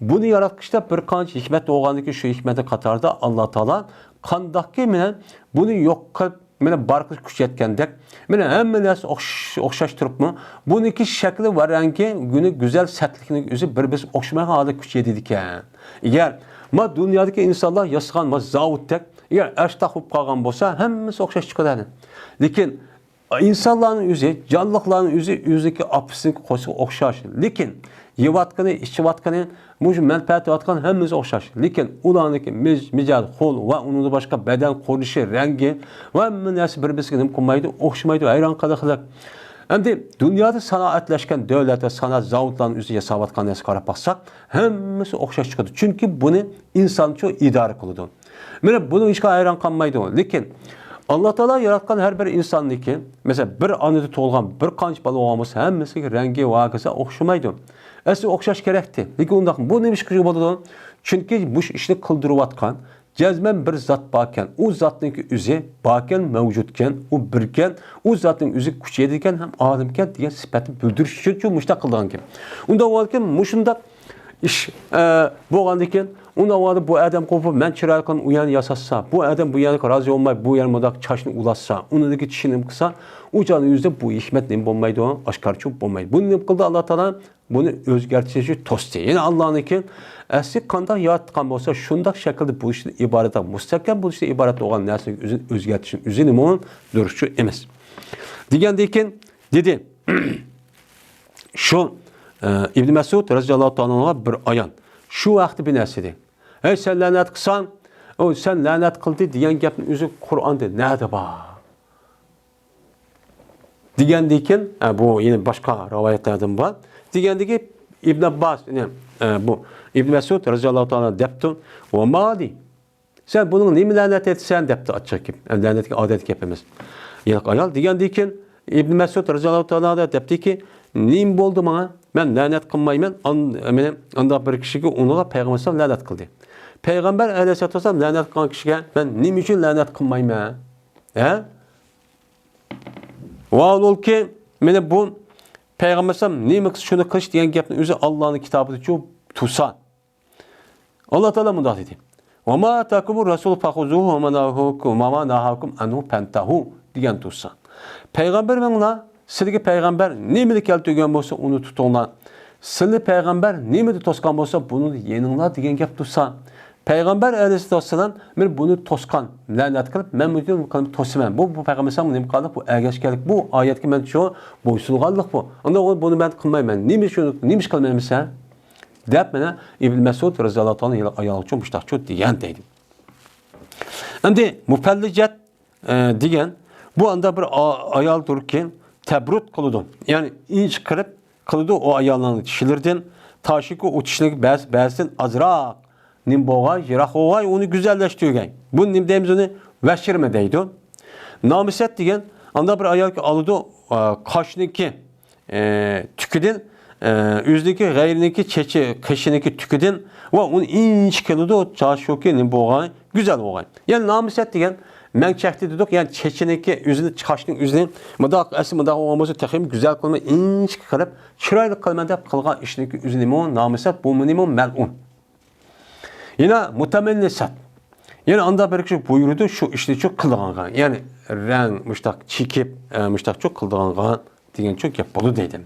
بۇنى ياراتقۇچىدا بىر قانچە ھېكمەت بولغاندىكىن، شۇ ھېكمەتنىڭ قاتارىدا ئاللا تائالا قانداقكى مېنى بۇنى يوق قىلىپ، مېنى بار قىلىش كۈچ يەتكەندەك، مېنى ھەممە نەرسە ئوخش-، ئوخشاش تۇرۇپمۇ، بۇنىڭكى شەكلى ۋە رەڭگى، گۈنى گۈزەل سەتلىكنىڭ ئۆزى بىر-بىرسى ئوخشىمايدىغان ھالدا كۈچ يېتىدىكەن. ئەگەر ما دۇنيادىكى ئىنسانلار ياسىغان ما زاۋۇتتەك، ئەگەر ئاشتاق بولۇپ قالغان بولسا، ھەممىسى ئوخشاش چىقىدۇ. لېكىن ئىنسانلارنىڭ ئۆزى، جانلىقلارنىڭ ئۆزى ئۆزىنىڭكى ئاپىسىنىڭكى قولىسىغا ئوخشاش. لېكىن يەۋاتقىنى، ئىچىۋاتقىنى، مۇشۇ مەنپەئەت ئېلىۋاتقان ھەممىسى ئوخشاش. لېكىن ئۇلارنىڭكى مىج-، مىجەز، خۇل ۋە ئۇنىڭدىن باشقا بەدەن قۇرۇلۇشى، رەڭگى ۋە ھەممە نەرسە بىر-بىرسىگە نېمە قىلمايدۇ، ئوخشىمايدۇ، ھەيران قېلىقلىق. ئەمدى دۇنيادا سانائەتلەشكەن دۆلەت ۋە سانائەت زاۋۇتلارنىڭ ئۆزى ياساۋاتقان نەرسىگە قاراپ باقساق، ھەممىسى ئوخشاش چىقىدۇ. چۈنكى بۇنى ئىنسانچۇ ئىدارە قىلىدۇ. مانا بۇنىڭ ھېچقانداق ھەيران قالمايدۇ. لېكىن ئاللا تائالا ياراتقان ھەر بىر ئىنساننىڭكى، مەسىلەن، بىر ئانىدا تۇغۇلغان بىر قانچە بالا بولغان بولسا، ھەممىسىنىڭ رەڭگى ۋە ھاكازا ئوخشىمايدۇ. ئەسلى ئوخشاش كېرەكتى. لېكىن ئۇنداق بۇ نېمە ئىشقا بولىدۇ؟ چۈنكى مۇشۇ ئىشنى قىلدۇرۇۋاتقان جەزمەن بىر زات باركەن، ئۇ زاتنىڭكى ئۆزى باركەن، مەۋجۇتكەن، ئۇ بىركەن، ئۇ زاتنىڭ ئۆزى كۈچىيىدىكەن ھەم ئالىمكەن دېگەن سۈپەتنى بىلدۈرۈش ئۈچۈنچۇ مۇشۇنداق قىلىدىغانكەن. ئۇنداق بولغاندىكىن، مۇشۇنداق ئىش، ئە، بولغاندىكىن، ئۇنداق بولغاندا بۇ ئادەم قوپۇپ، مەن چىرايلىق قىلىپ ئۇ يەرنى ياساتسا، بۇ ئادەم بۇ يەرگە رازى بولماي، بۇ يەر مۇنداق چاچنى ئۇلاتسا، ئۇنىڭدىكى چىشىنى نېمە قىلسا، ئۇ چاغدا يۈزدە بۇ ھېكمەت نېمە بولمايدۇ، ئاشكارىچۇ بولمايدۇ. بۇنى نېمە قىلدى ئاللا تائالا؟ بۇنى ئۆزگەرتىشنى توستى. يەنى ئاللانىڭكى ئەسلى قانداق ياراتقان بولسا، شۇنداق شەكىلدە بولۇشتىن ئىبارەت، مۇستەھكەم بولۇشتىن ئىبارەت بولغان نەرسىنى ئۆزىنى ئۆزگەرتىشنى ئۆزى نېمە دۇرۇسچۇ ئەمەس. دېگەندىن كېيىن دېدى، شۇ، ئە، ئىبن مەسئۇد رەزىياللاھۇ تائالا ئەنھۇغا بىر ئايال شۇ ۋاقىتتا بىر نەرسە دېدى. ھەي، سەن لەنەت قىلساڭ، ئۇ سەن لەنەت قىلدى دېگەن گەپنىڭ ئۆزى قۇرئاندا نەدە بار؟ دېگەندىن كېيىن، ئە، بۇ يەنە باشقا رىۋايەتلەردىن بار. دېگەندىن كېيىن ئىبن ئابباس، يەنى، ئە، بۇ ئىبن مەسئۇد رەزىياللاھۇ تائالا دەپتۇ، ۋە مالى، سەن بۇنىڭ نېمە لەنەت ئېيتىسەن دەپتۇ، ئاچچىق گەپ. ئە، لەنەتكە ئادەتتىكى گەپ ئەمەس. ھېلىقى ئايال دېگەندىن كېيىن ئىبن مەسئۇد رەزىياللاھۇ تائالا دەپتىكى، نېمە بولدى ماڭا؟ مەن لەنەت قىلمايمەن. ئان-، مېنى ئانداق بىر كىشىگە ئۇنىڭغا پەيغەمبەر ئەلەيھىسسالام لەنەت قىلدى. پەيغەمبەر ئەلەيھىسسالام لەنەت قىلغان كىشىگە مەن نېمە ئۈچۈن لەنەت قىلمايمەن؟ ھە؟ ۋاھالبۇلكى، مانا بۇ پەيغەمبەر ئەلەيھىسسالام نېمە قىلسا شۇنى قىلىش دېگەن گەپنىڭ ئۆزى ئاللانىڭ كىتابىدىچۇ تۇرسا. ئاللا تائالا مۇنداق دېدى، ۋەما ئاتاكۇمۇر رەسۇلۇ فەخۇزۇھۇ ۋەما نەھاكۇم، ۋەما نەھاكۇم ئەنھۇ فەنتەھۇ دېگەن تۇرسا. پەيغەمبەر ماڭا، سىلىگە پەيغەمبەر نېمىنى كەلتۈرگەن بولسا، ئۇنى تۇتۇڭلار. سىلىنى پەيغەمبەر نېمىدە توسقان بولسا، بۇنى يېنىڭلار دېگەن گەپ تۇرسا. پەيغەمبەر ئەلەيھىسسالام مانا بۇنى توسقان، لەنەت قىلىپ، مەن بۇنى قىلىپ توسىمەن. بۇ، بۇ پەيغەمبەر ئەلەيھىسسالام نېمە قىلغانلىق؟ بۇ ئەگەشكەنلىك، بۇ ئايەتكە مەن شۇ بويسۇنغانلىق بۇ. ئاندىن بۇنى مەن قىلمايمەن. نېمە ئۈچۈن، نېمە ئىش قىلمايمىسەن؟ دەپ مانا ئىبن مەسئۇد رەزىياللاھۇ تائالا ئايالغىچۇ مۇشتاقچۇ دېگەن دەيدۇ. ئەمدى مۇپەللىجەت، ئە، دېگەن بۇ ئاندا بىر ئا-، ئايالدۇركى تەبرۇت قىلىدۇ. يەنى ئىنچىكە قىلىپ قىلىدۇ ئۇ ئايالنىڭ چىشلىرىدىن. تاشىكۇ ئۇ چىشلىرىنىڭ بەزى، بەزىدىن ئازراق نېمە بولغاي، يىراق بولغاي، ئۇنى گۈزەللەشتۈرگەي. بۇنى نېمە دەيمىز ئۇنى؟ ۋەشىرمە دەيدۇ. نامىسەت دېگەن ئاندا بىر ئايالكى ئالىدۇ، ئا، قاشنىكى ئە، تۈكىدىن، ئە، ئۆزىنىڭكى، غەيرىنىڭكى چېچى، قېشىنىڭكى تۈكىدىن ۋە ئۇنى ئىنچىكە قىلىدۇ، چاچۇكى نېمە بولغان، گۈزەل بولغان. يەنى نامىسەت دېگەن مەن چەكتى دېدۇق، يەنى چېچىنىڭكى، ئۆزىنىڭ قاشنىڭ ئۆزىنى مۇنداق ئەسلى مۇنداق بولغان بولسا، تېخىمۇ گۈزەل قىلىمەن، ئىنچىكە قىلىپ، چىرايلىق قىلىمەن دەپ قىلغان ئىشنىڭكى ئۆزى نېمە؟ نامىسەت، بۇمۇ نېمە؟ مەلئۇن. يەنە مۇتەمەننىسەت. يەنە ئاندا بىر كىشى بۇيرۇدى، شۇ ئىشنى شۇ قىلىدىغانغا. يەنى رەڭ مۇشتاق چېكىپ، ئە، مۇشتاقچۇ قىلىدىغانغا دېگەن شۇ گەپ بولىدۇ دەيدۇ.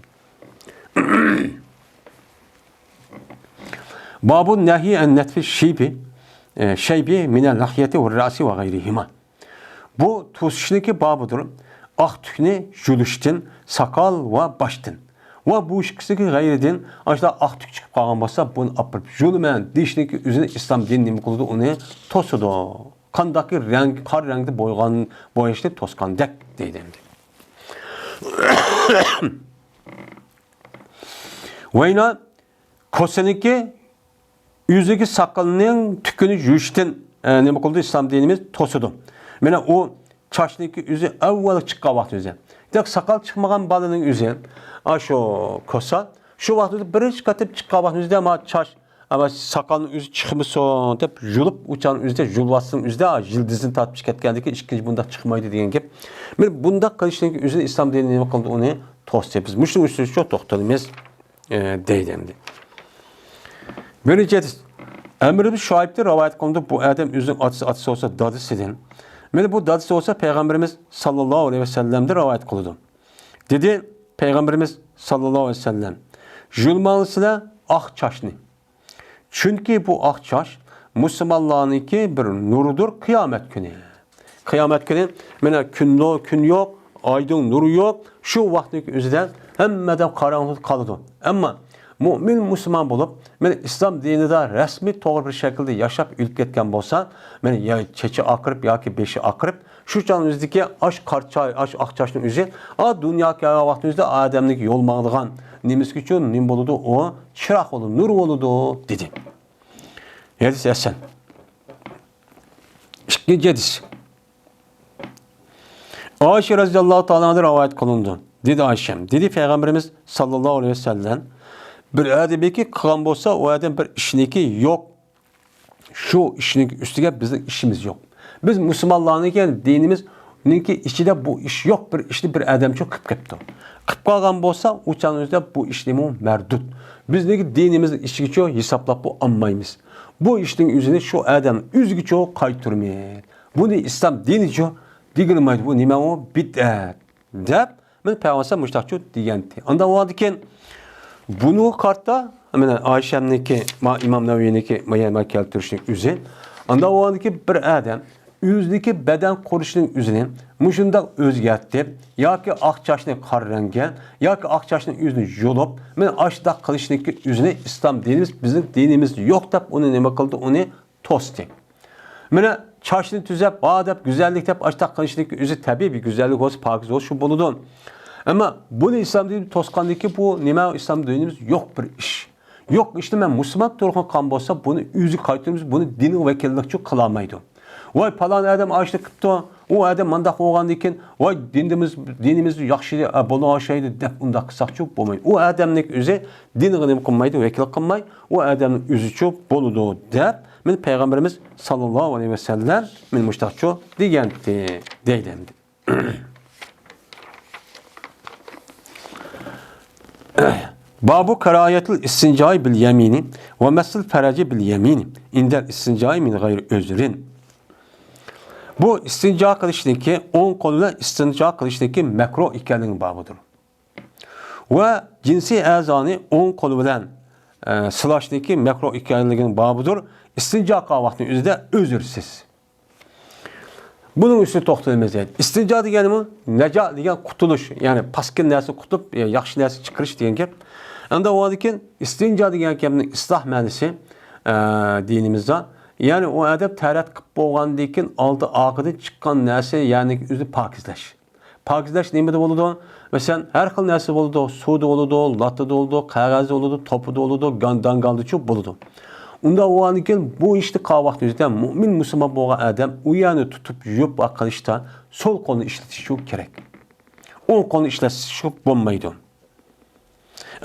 بابۇ نەھي ئەن نەتفى شىبى، ئە، شەيبى مىنە لەھيەتى ۋە رەسى ۋە غەيرىھىما. بۇ توسۇشنىڭكى بابىدۇر. ئاق تۈكنى يۇلۇشتىن، ساقال ۋە باشتىن. ۋە بۇ ئىككىسىگە غەيرىدىن ئاشۇنداق ئاق تۈك چىقىپ قالغان بولسا، بۇنى ئاپىرىپ يۇلىمەن دېيىشنىڭكى ئۆزىنى ئىسلام دىنى نېمە قىلىدۇ؟ ئۇنى توسىدۇ. قانداقكى رەڭ، قارا رەڭدە بويىغان، بوياشنى توسقاندەك دەيدۇ ئەمدى. ۋەينا كوسىنىڭكى ئۆزىگە ساقالنىڭ تۈكىنى يۇيۇشتىن، ئە، نېمە قىلدى؟ ئىسلام دىنىمىز توسىدۇ. مانا ئۇ چاچنىڭكى ئۆزى ئەۋۋەل چىققان ۋاقتى ئۆزى. دەپ ساقال چىقمىغان بالىنىڭ ئۆزى، ئاشۇ كوسا، شۇ ۋاقتىدا بىرىنچى قېتىم چىققان ۋاقتى ئۆزىدە ما چاچ، ئەمما ساقالنىڭ ئۆزى چىقمىسۇن دەپ يۇلۇپ، ئۇ چاغنىڭ ئۆزىدە يۇلۇۋاتسىنىڭ ئۆزىدە يىلدىزنى تارتىپ چىقىپ كەتكەندىن كېيىن ئىككىنچى بۇنداق چىقمايدۇ دېگەن گەپ. مانا بۇنداق قىلىشنىڭ ئۆزىنى ئىسلام دىنى نېمە قىلدى؟ ئۇنى توستى. بىز مۇشۇنىڭ ئۈستىدە شۇ توختىلىمىز. ئە، دەيدۇ ئەمدى. بىرىنچى ھەدىس. ئەمر ئىبن شۇئەيبتىن رىۋايەت قىلىنىدۇ. بۇ ئادەم ئۆزىنىڭ ئاتىسى، ئاتىسى بولسا دادىسىدىن. مانا بۇ دادىسى بولسا پەيغەمبىرىمىز ساللاللاھۇ ئەلەيھى ۋەسەللەمدىن رىۋايەت قىلىدۇ. دېدى پەيغەمبىرىمىز ساللاللاھۇ ئەلەيھى ۋەسەللەم، يۇلماڭلىسىلەر ئاق چاچنى. چۈنكى بۇ ئاق چاچ مۇسۇلمانلارنىڭكى بىر نۇرىدۇر قىيامەت كۈنى. قىيامەت كۈنى، مانا، كۈن نۇ-، كۈن يوق، ئايدىن نۇر يوق، شۇ ۋاقىتنىڭ ئۆزىدە ھەممە ئادەم قاراڭغۇلۇقتا قالىدۇ. ئەمما مۆمىن مۇسۇلمان بولۇپ، مانا، ئىسلام دىنىدا رەسمىي توغرا بىر شەكىلدە ياشاپ ئۆلۈپ كەتكەن بولسا، مانا، يا چېچى ئاقىرىپ ياكى بېشى ئاقىرىپ، شۇ چاغنىڭ ئۆزىدىكى ئاش قارا چاي، ئاش ئاق چاچنىڭ ئۆزى، ئا، دۇنياغا كەلگەن ۋاقتىمىزدا ئادەمنىڭ يول ماڭىدىغان نېمىسىكىچۇ، نېمە بولىدۇ؟ ئۇ چىراغ بولىدۇ، نۇر بولىدۇ، دېدى. ھەدىس ھەسەن. ئىككىنچى ھەدىس. ئائىشە رەزىياللاھۇ تائالا ئانھادىن رىۋايەت قىلىنىدۇ. دېدى ئائىشەم، دېدى پەيغەمبىرىمىز ساللاللاھۇ ئەلەيھى ۋەسەللەم، بىر ئادەمنىڭكى قىلغان بولسا، ئۇ ئادەم بىر ئىشنىڭكى يوق، شۇ ئىشنىڭ ئۈستىگە بىزنىڭ ئىشىمىز يوق. بىز مۇسۇلمانلارنىڭكى دىنىمىزنىڭكى ئىچىدە بۇ ئىش يوق، بىر ئىشنى بىر ئادەمچۇ قىلىپ كەپتۇ. قىلىپ قالغان بولسا، ئۇ چاغنىڭ ئۆزىدە بۇ ئىشنىمۇ مەردۇت. بىزنىڭكى دىنىمىزنىڭ ئىچىگىچۇ ھېسابلاپ بۇ ئالمايمىز. بۇ ئىشنىڭ ئۆزىنى شۇ ئادەم ئۆزىگىچۇ قايتۇرىمىز. بۇنى ئىسلام دىنىچۇ دېگىلىمايدۇ. بۇ نېمە ئۇ؟ بىدئەت. دەپ، مەن پەيغەمبەر مۇشتاقچۇ دېگەنتى. ئاندا بولغاندىكىن، بۇنىڭغا قارىتا، مانا ئائىشەمنىڭكى، ما ئىمام نەۋەۋىنىڭكى، ما يەنە كەلتۈرۈشنىڭ ئۆزى. ئاندا بولغاندىكىن، بىر ئادەم ئۆزىنىڭكى بەدەن قۇرۇلۇشىنىڭ ئۆزىنى مۇشۇنداق ئۆزگەرتىپ، ياكى ئاق چاچنى قارا رەڭگە، ياكى ئاق چاچنىڭ ئۆزىنى يۇلۇپ، مانا ئاشۇنداق قىلىشنىڭكى ئۆزىنى ئىسلام دىنىمىز، بىزنىڭ دىنىمىزدا يوق دەپ، ئۇنى نېمە قىلدى؟ ئۇنى توستى. مانا چاچنى تۈزەپ، ھا دەپ، گۈزەللىك دەپ، ئاشتاق قىلىشنىڭ ئۆزى تەبىئىي بىر گۈزەللىك بولسا، پاكىز بولسا، شۇ بولىدۇ. ئەمما بۇنى ئىسلام دىنى توسقاندىن كېيىن، بۇ نېمە؟ ئىسلام دىنىمىز يوق بىر ئىش. يوق ئىشنى مەن مۇسۇلمان تۇرغان قىلغان بولسا، بۇنى ئۆزىگە قايتۇرىمىز، بۇنى دىنغا ۋەكىللىكچۇ قىلالمايدۇ. ۋاي، پالان ئادەم ئاشۇنى قىپتۇ، ئۇ ئادەم مانداق بولغاندىن كېيىن، ۋاي، دىنىمىز، دىنىمىز ياخشى، ئە، بولغان ئوخشايدۇ دەپ ئۇنداق قىلساقچۇ بولمايدۇ. ئۇ ئادەمنىڭ ئۆزى دىنغا نېمە قىلمايدۇ، ۋەكىل قىلماي، ئۇ ئادەمنىڭ ئۆزىچۇ بولىدۇ دەپ، مانا پەيغەمبىرىمىز ساللاللاھۇ ئەلەيھى ۋەسەللەم مانا مۇشتاقچۇ دېگەنتى، دەيدۇ ئەمدى. بابۇ كاراھىيەتىل ئىستىنجائى بىل يەمىنى ۋە مەسسىل فەرەجى بىل يەمىنى ئىندەل ئىستىنجائى مىن غەيرى ئۆزرىن. بۇ ئىستىنجا قىلىشنىڭكى، ئوڭ قول بىلەن ئىستىنجا قىلىشنىڭكى مەكرۇھ ئىكەنلىكىنىڭ بابىدۇر. ۋە جىنسىي ئەزانى ئوڭ قول بىلەن، ئە، سىلاشنىڭكى مەكرۇھ ئىكەنلىكىنىڭ بابىدۇر. ئىستىنجا قىلغان ۋاقتىنىڭ ئۆزىدە ئۆزرسىز. بۇنىڭ ئۈستىدە توختىلىمىز دەيدۇ. ئىستىنجا دېگەنمۇ نەجا دېگەن قۇتۇلۇش، يەنى پاسكىنا نەرسە قۇتۇپ، ياخشى نەرسە چىقىرىش دېگەن گەپ. ئەمدى ئۇنىڭدىن كېيىن ئىستىنجا دېگەن گەپنىڭ ئىستىلاھ مەنىسى، ئە، دىنىمىزدا، يەنى ئۇ ئادەم تەرەت قىلىپ بولغاندىن كېيىن ئالدى ئارقىدىن چىققان نەرسە، يەنى ئۆزىنى پاكىزلاش. پاكىزلاش نېمىدە بولىدۇ؟ مەسىلەن، ھەر خىل نەرسە بولىدۇ. سۇدا بولىدۇ، لاتتىدا بولىدۇ، قەغەزدە بولىدۇ، توپىدا بولىدۇ، گان-، داڭگالدىچۇ بولىدۇ. ئۇنداق بولغاندىن كېيىن بۇ ئىشنى قىلغان ۋاقتىمىزدا مۇئمىن مۇسۇلمان بولغان ئادەم ئۇ يەرنى تۇتۇپ يۇيۇپ قىلىشتا سول قولنى ئىشلىتىشى كېرەك. ئوڭ قولنى ئىشلەتسە بولمايدۇ.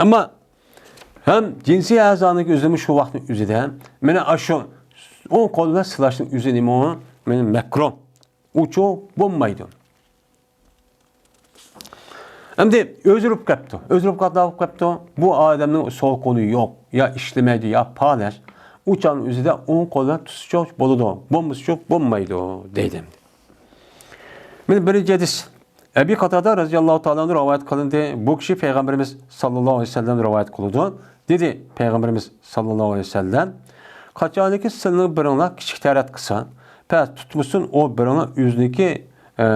ئەمما ھەم جىنسىي ئەزانىڭ ئۆزىمۇ شۇ ۋاقىتنىڭ ئۆزىدە، مانا ئاشۇ ئوڭ قول بىلەن سىلاشنىڭ ئۆزى نېمە ئۇ؟ مانا مەكرۇھ. ئۇچۇ بولمايدۇ. ئەمدى ئۆزگىرىپ كەپتۇ. ئۆزگىرىپ قانداق بولۇپ كەپتۇ؟ بۇ ئادەمنىڭ سول قولى يوق، يا ئىشلىمەيدۇ، يا پالەچ. ئۇ چاغنىڭ ئۆزىدە ئوڭ قول بىلەن تۇتسىچۇ بولىدۇ، بولمىسىچۇ بولمايدۇ، دەيدۇ. مانا بىرىنچى ھەدىس. ئەبى قاتادە رەزىياللاھۇ تائالا ئەنھۇ رىۋايەت قىلىندى. بۇ كىشى پەيغەمبىرىمىز ساللاللاھۇ ئەلەيھى ۋەسەللەم رىۋايەت قىلىدۇ. دېدى پەيغەمبىرىمىز ساللاللاھۇ ئەلەيھى ۋەسەللەم، قاچانكى سىلىنىڭ بىرىڭلار كىچىك تەرەت قىلسا، پەس تۇتمىسۇن، ئۇ بىرىڭلار ئۆزىنىڭكى، ئە،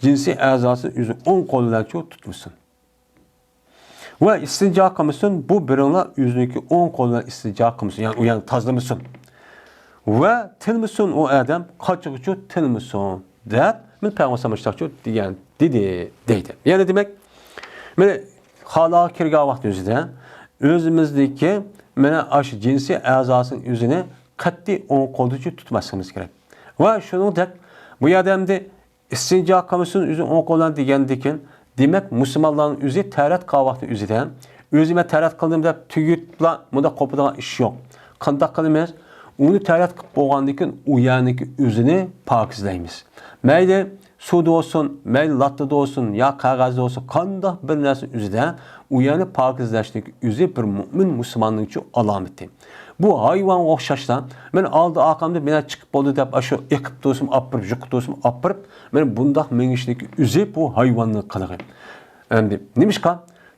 جىنسىي ئەزاسىنى ئۆزى ئوڭ قولى بىلەنچۇ تۇتمىسۇن. ۋە ئىستىنجا قىلمىسۇن، بۇ بىرىڭلار ئۆزىنىڭكى ئوڭ قولى بىلەن ئىستىنجا قىلمىسۇن، يەنى ئۇ يەرنى تازىلىمىسۇن. ۋە تىنمىسۇن ئۇ ئادەم، قاچىغۇچۇ تىنمىسۇن، دەپ، مانا پەيغەمبەر مۇشتاقچۇ دېگەن، دېدى، دەيدۇ. يەنى دېمەك، مانا خالاغا كىرگەن ۋاقىت ئۆزىدە ئۆزىمىزدىكى مانا ئاشۇ جىنسىي ئەزاسىنىڭ ئۆزىنى قەتئىي ئوڭ قولدىچۇ تۇتماسلىقىمىز كېرەك. ۋە شۇنىڭدەك بۇ يەردە ئەمدى ئىستىنجا قىلمىسۇن ئۆزى ئوڭ قول بىلەن دېگەندىكىن، دېمەك، مۇسۇلمانلارنىڭ ئۆزى تەرەت قىلغان ۋاقتى ئۆزىدە، ئۆزى مەن تەرەت قىلدىم دەپ تۈگۈتلا مۇنداق قوپىدىغان ئىش يوق. قانداق قىلىمىز؟ ئۇنى تەرەت قىلىپ بولغاندىن كېيىن، ئۇ يەرنىڭكى ئۆزىنى پاكىزلايمىز. مەيلى سۇدا بولسۇن، مەيلى لاتتىدا بولسۇن، يا قەغەزدە بولسۇن، قانداق بىر نەرسە ئۆزىدە، ئۇ يەرنى پاكىزلاشنىڭكى ئۆزى بىر مۆمىن مۇسۇلماننىڭچۇ ئالامىتى. بۇ ھايۋانغا ئوخشاشلا، مەن ئالدى ئارقامدا مەن چىقىپ بولدى دەپ، ئاشۇ ئېقىپ تۇرسىمۇ ئاپىرىپ، يۇقۇپ تۇرسىمۇ ئاپىرىپ، مەن بۇنداق مېڭىشنىڭكى ئۆزى بۇ ھايۋاننىڭ قىلىقى. ئەمدى نېمىشقا؟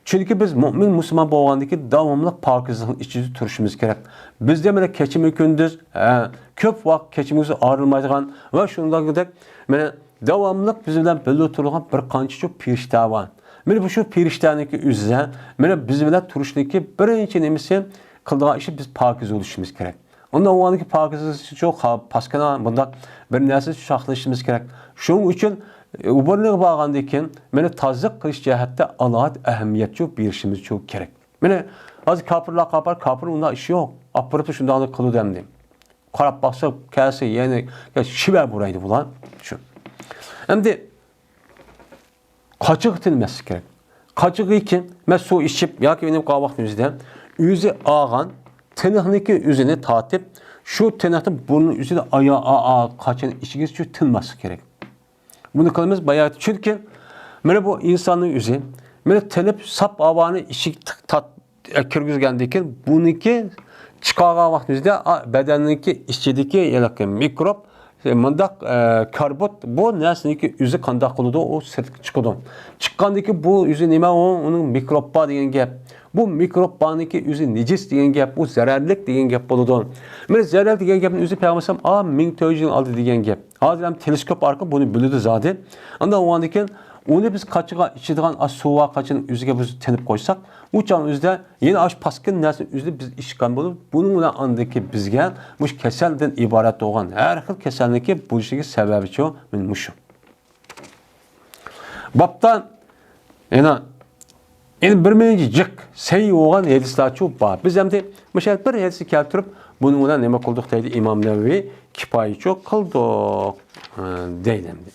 چۈنكى بىز مۆمىن مۇسۇلمان بولغاندىن كېيىن داۋاملىق پاكىزلىقنىڭ ئىچىدە تۇرۇشىمىز كېرەك. بىزدە مانا كېچىمۇ كۈندۈز، ھە، كۆپ ۋاقىت كېچىمىز ئايرىلمايدىغان ۋە شۇنداقدەك مانا داۋاملىق بىز بىلەن بىللە تۇرىدىغان بىر قانچىچۇ پېرىشتە بار. مانا بۇ شۇ پېرىشتەنىڭكى ئۆزىدە، مانا بىز بىلەن تۇرۇشنىڭكى بىرىنچى نېمىسى، قىلىدىغان ئىشى بىز پاكىز بولۇشىمىز كېرەك. ئۇنىڭ ئۇۋانىكى پاكىزىچۇ، پاسكىنا، بۇنداق بىر نەرسە ساقلىشىمىز كېرەك. شۇنىڭ ئۈچۈن ئوبورنىغا بارغاندىن كېيىن مېنى تازىلىق قىلىش جەھەتتە ئالاھىدە ئەھمىيەتچۇ بېرىشىمىزچۇ كېرەك. مېنى ھازىر كاپىرلار قاپار، كاپىر ئۇنداق ئىش يوق. ئاپىرىپلا شۇنداقلا قىلىدۇ ئەمدى. قاراپ باقسا، كەلسە يەنە شىۋە بۇرايدۇ بۇلار. شۇ. ئەمدى قاچىغا تىنماسلىق كېرەك. قاچىغىكى مەن سۇ ئىچىپ ياكى ئېلىپ قالغان ۋاقتىمىزدا ئۆزى ئالغان تىنىقنىكى ئۆزىنى تارتىپ، شۇ تىنىقنى بۇرنىنىڭ ئۆزىدە ئايا، ئا، ئا، قاچىنى ئىچىگىچە تىنماسلىق كېرەك. بۇنى قىلىمىز بايا، چۈنكى مانا بۇ ئىنساننىڭ ئۆزى، مانا تىنىپ ساپ ھاۋانى ئىچىگە تىق-، تات-، ئە، كىرگۈزگەندىن كېيىن، بۇنىڭكى چىقارغان ۋاقتىمىزدا، ئا، بەدەننىڭكى ئىچىدىكى ھېلىقى مىكروب، ئە، مۇنداق، ئە، كاربوت، بۇ نەرسىنىڭكى ئۆزى قانداق قىلىدۇ، ئۇ سىرتقا چىقىدۇ. چىققاندىن كېيىن بۇ ئۆزى نېمە، ئۇ، ئۇنىڭ مىكروب بار دېگەن گەپ. بۇ مىكروب بارنىڭكى ئۆزى نىجىس دېگەن گەپ، ئۇ زەرەرلىك دېگەن گەپ بولىدۇ. مانا زەرەر دېگەن گەپنى ئۆزى پەيغەمبەر ئەلەيھىسسالام، ئا، مىڭ تۆت يۈز يىل ئالدى دېگەن گەپ. ھازىر ھەم تېلېسكوپ ئارقىلىق بۇنى بىلىدۇ زادى. ئاندىن ئۇنىڭدىن كېيىن ئۇنى بىز قاچىغا ئىچىدىغان ئاش سۇ بار، قاچىنى ئۆزىگە بىز تېنىپ قويساق، ئۇ چاغنىڭ ئۆزىدە يەنە ئاش پاسكىنا نەرسىنى ئۆزىدە بىز ئىچكەن بولۇپ، بۇنىڭ بىلەن ئاندىكى بىزگە مۇشۇ كېسەلدىن ئىبارەت بولغان ھەر خىل كېسەلنىڭكى بولۇشىغا سەۋەبچۇ مانا مۇشۇ. بابتا يەنە، يەنە بىر مىڭ جىق سەھىھ بولغان ھەدىسلەرچۇ بار. بىز ئەمدى مۇشۇ بىر ھەدىسنى كەلتۈرۈپ، بۇنىڭ بىلەن نېمە قىلدۇق دەيدۇ ئىمام نەۋەۋى، كىپايىچۇ قىلدۇق، ئە، دەيدۇ ئەمدى.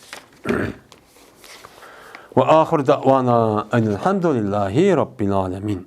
ۋە ئاخىر دەۋانا ئەنىلھەمدۇلىللاھى رەببىل ئالەمىن.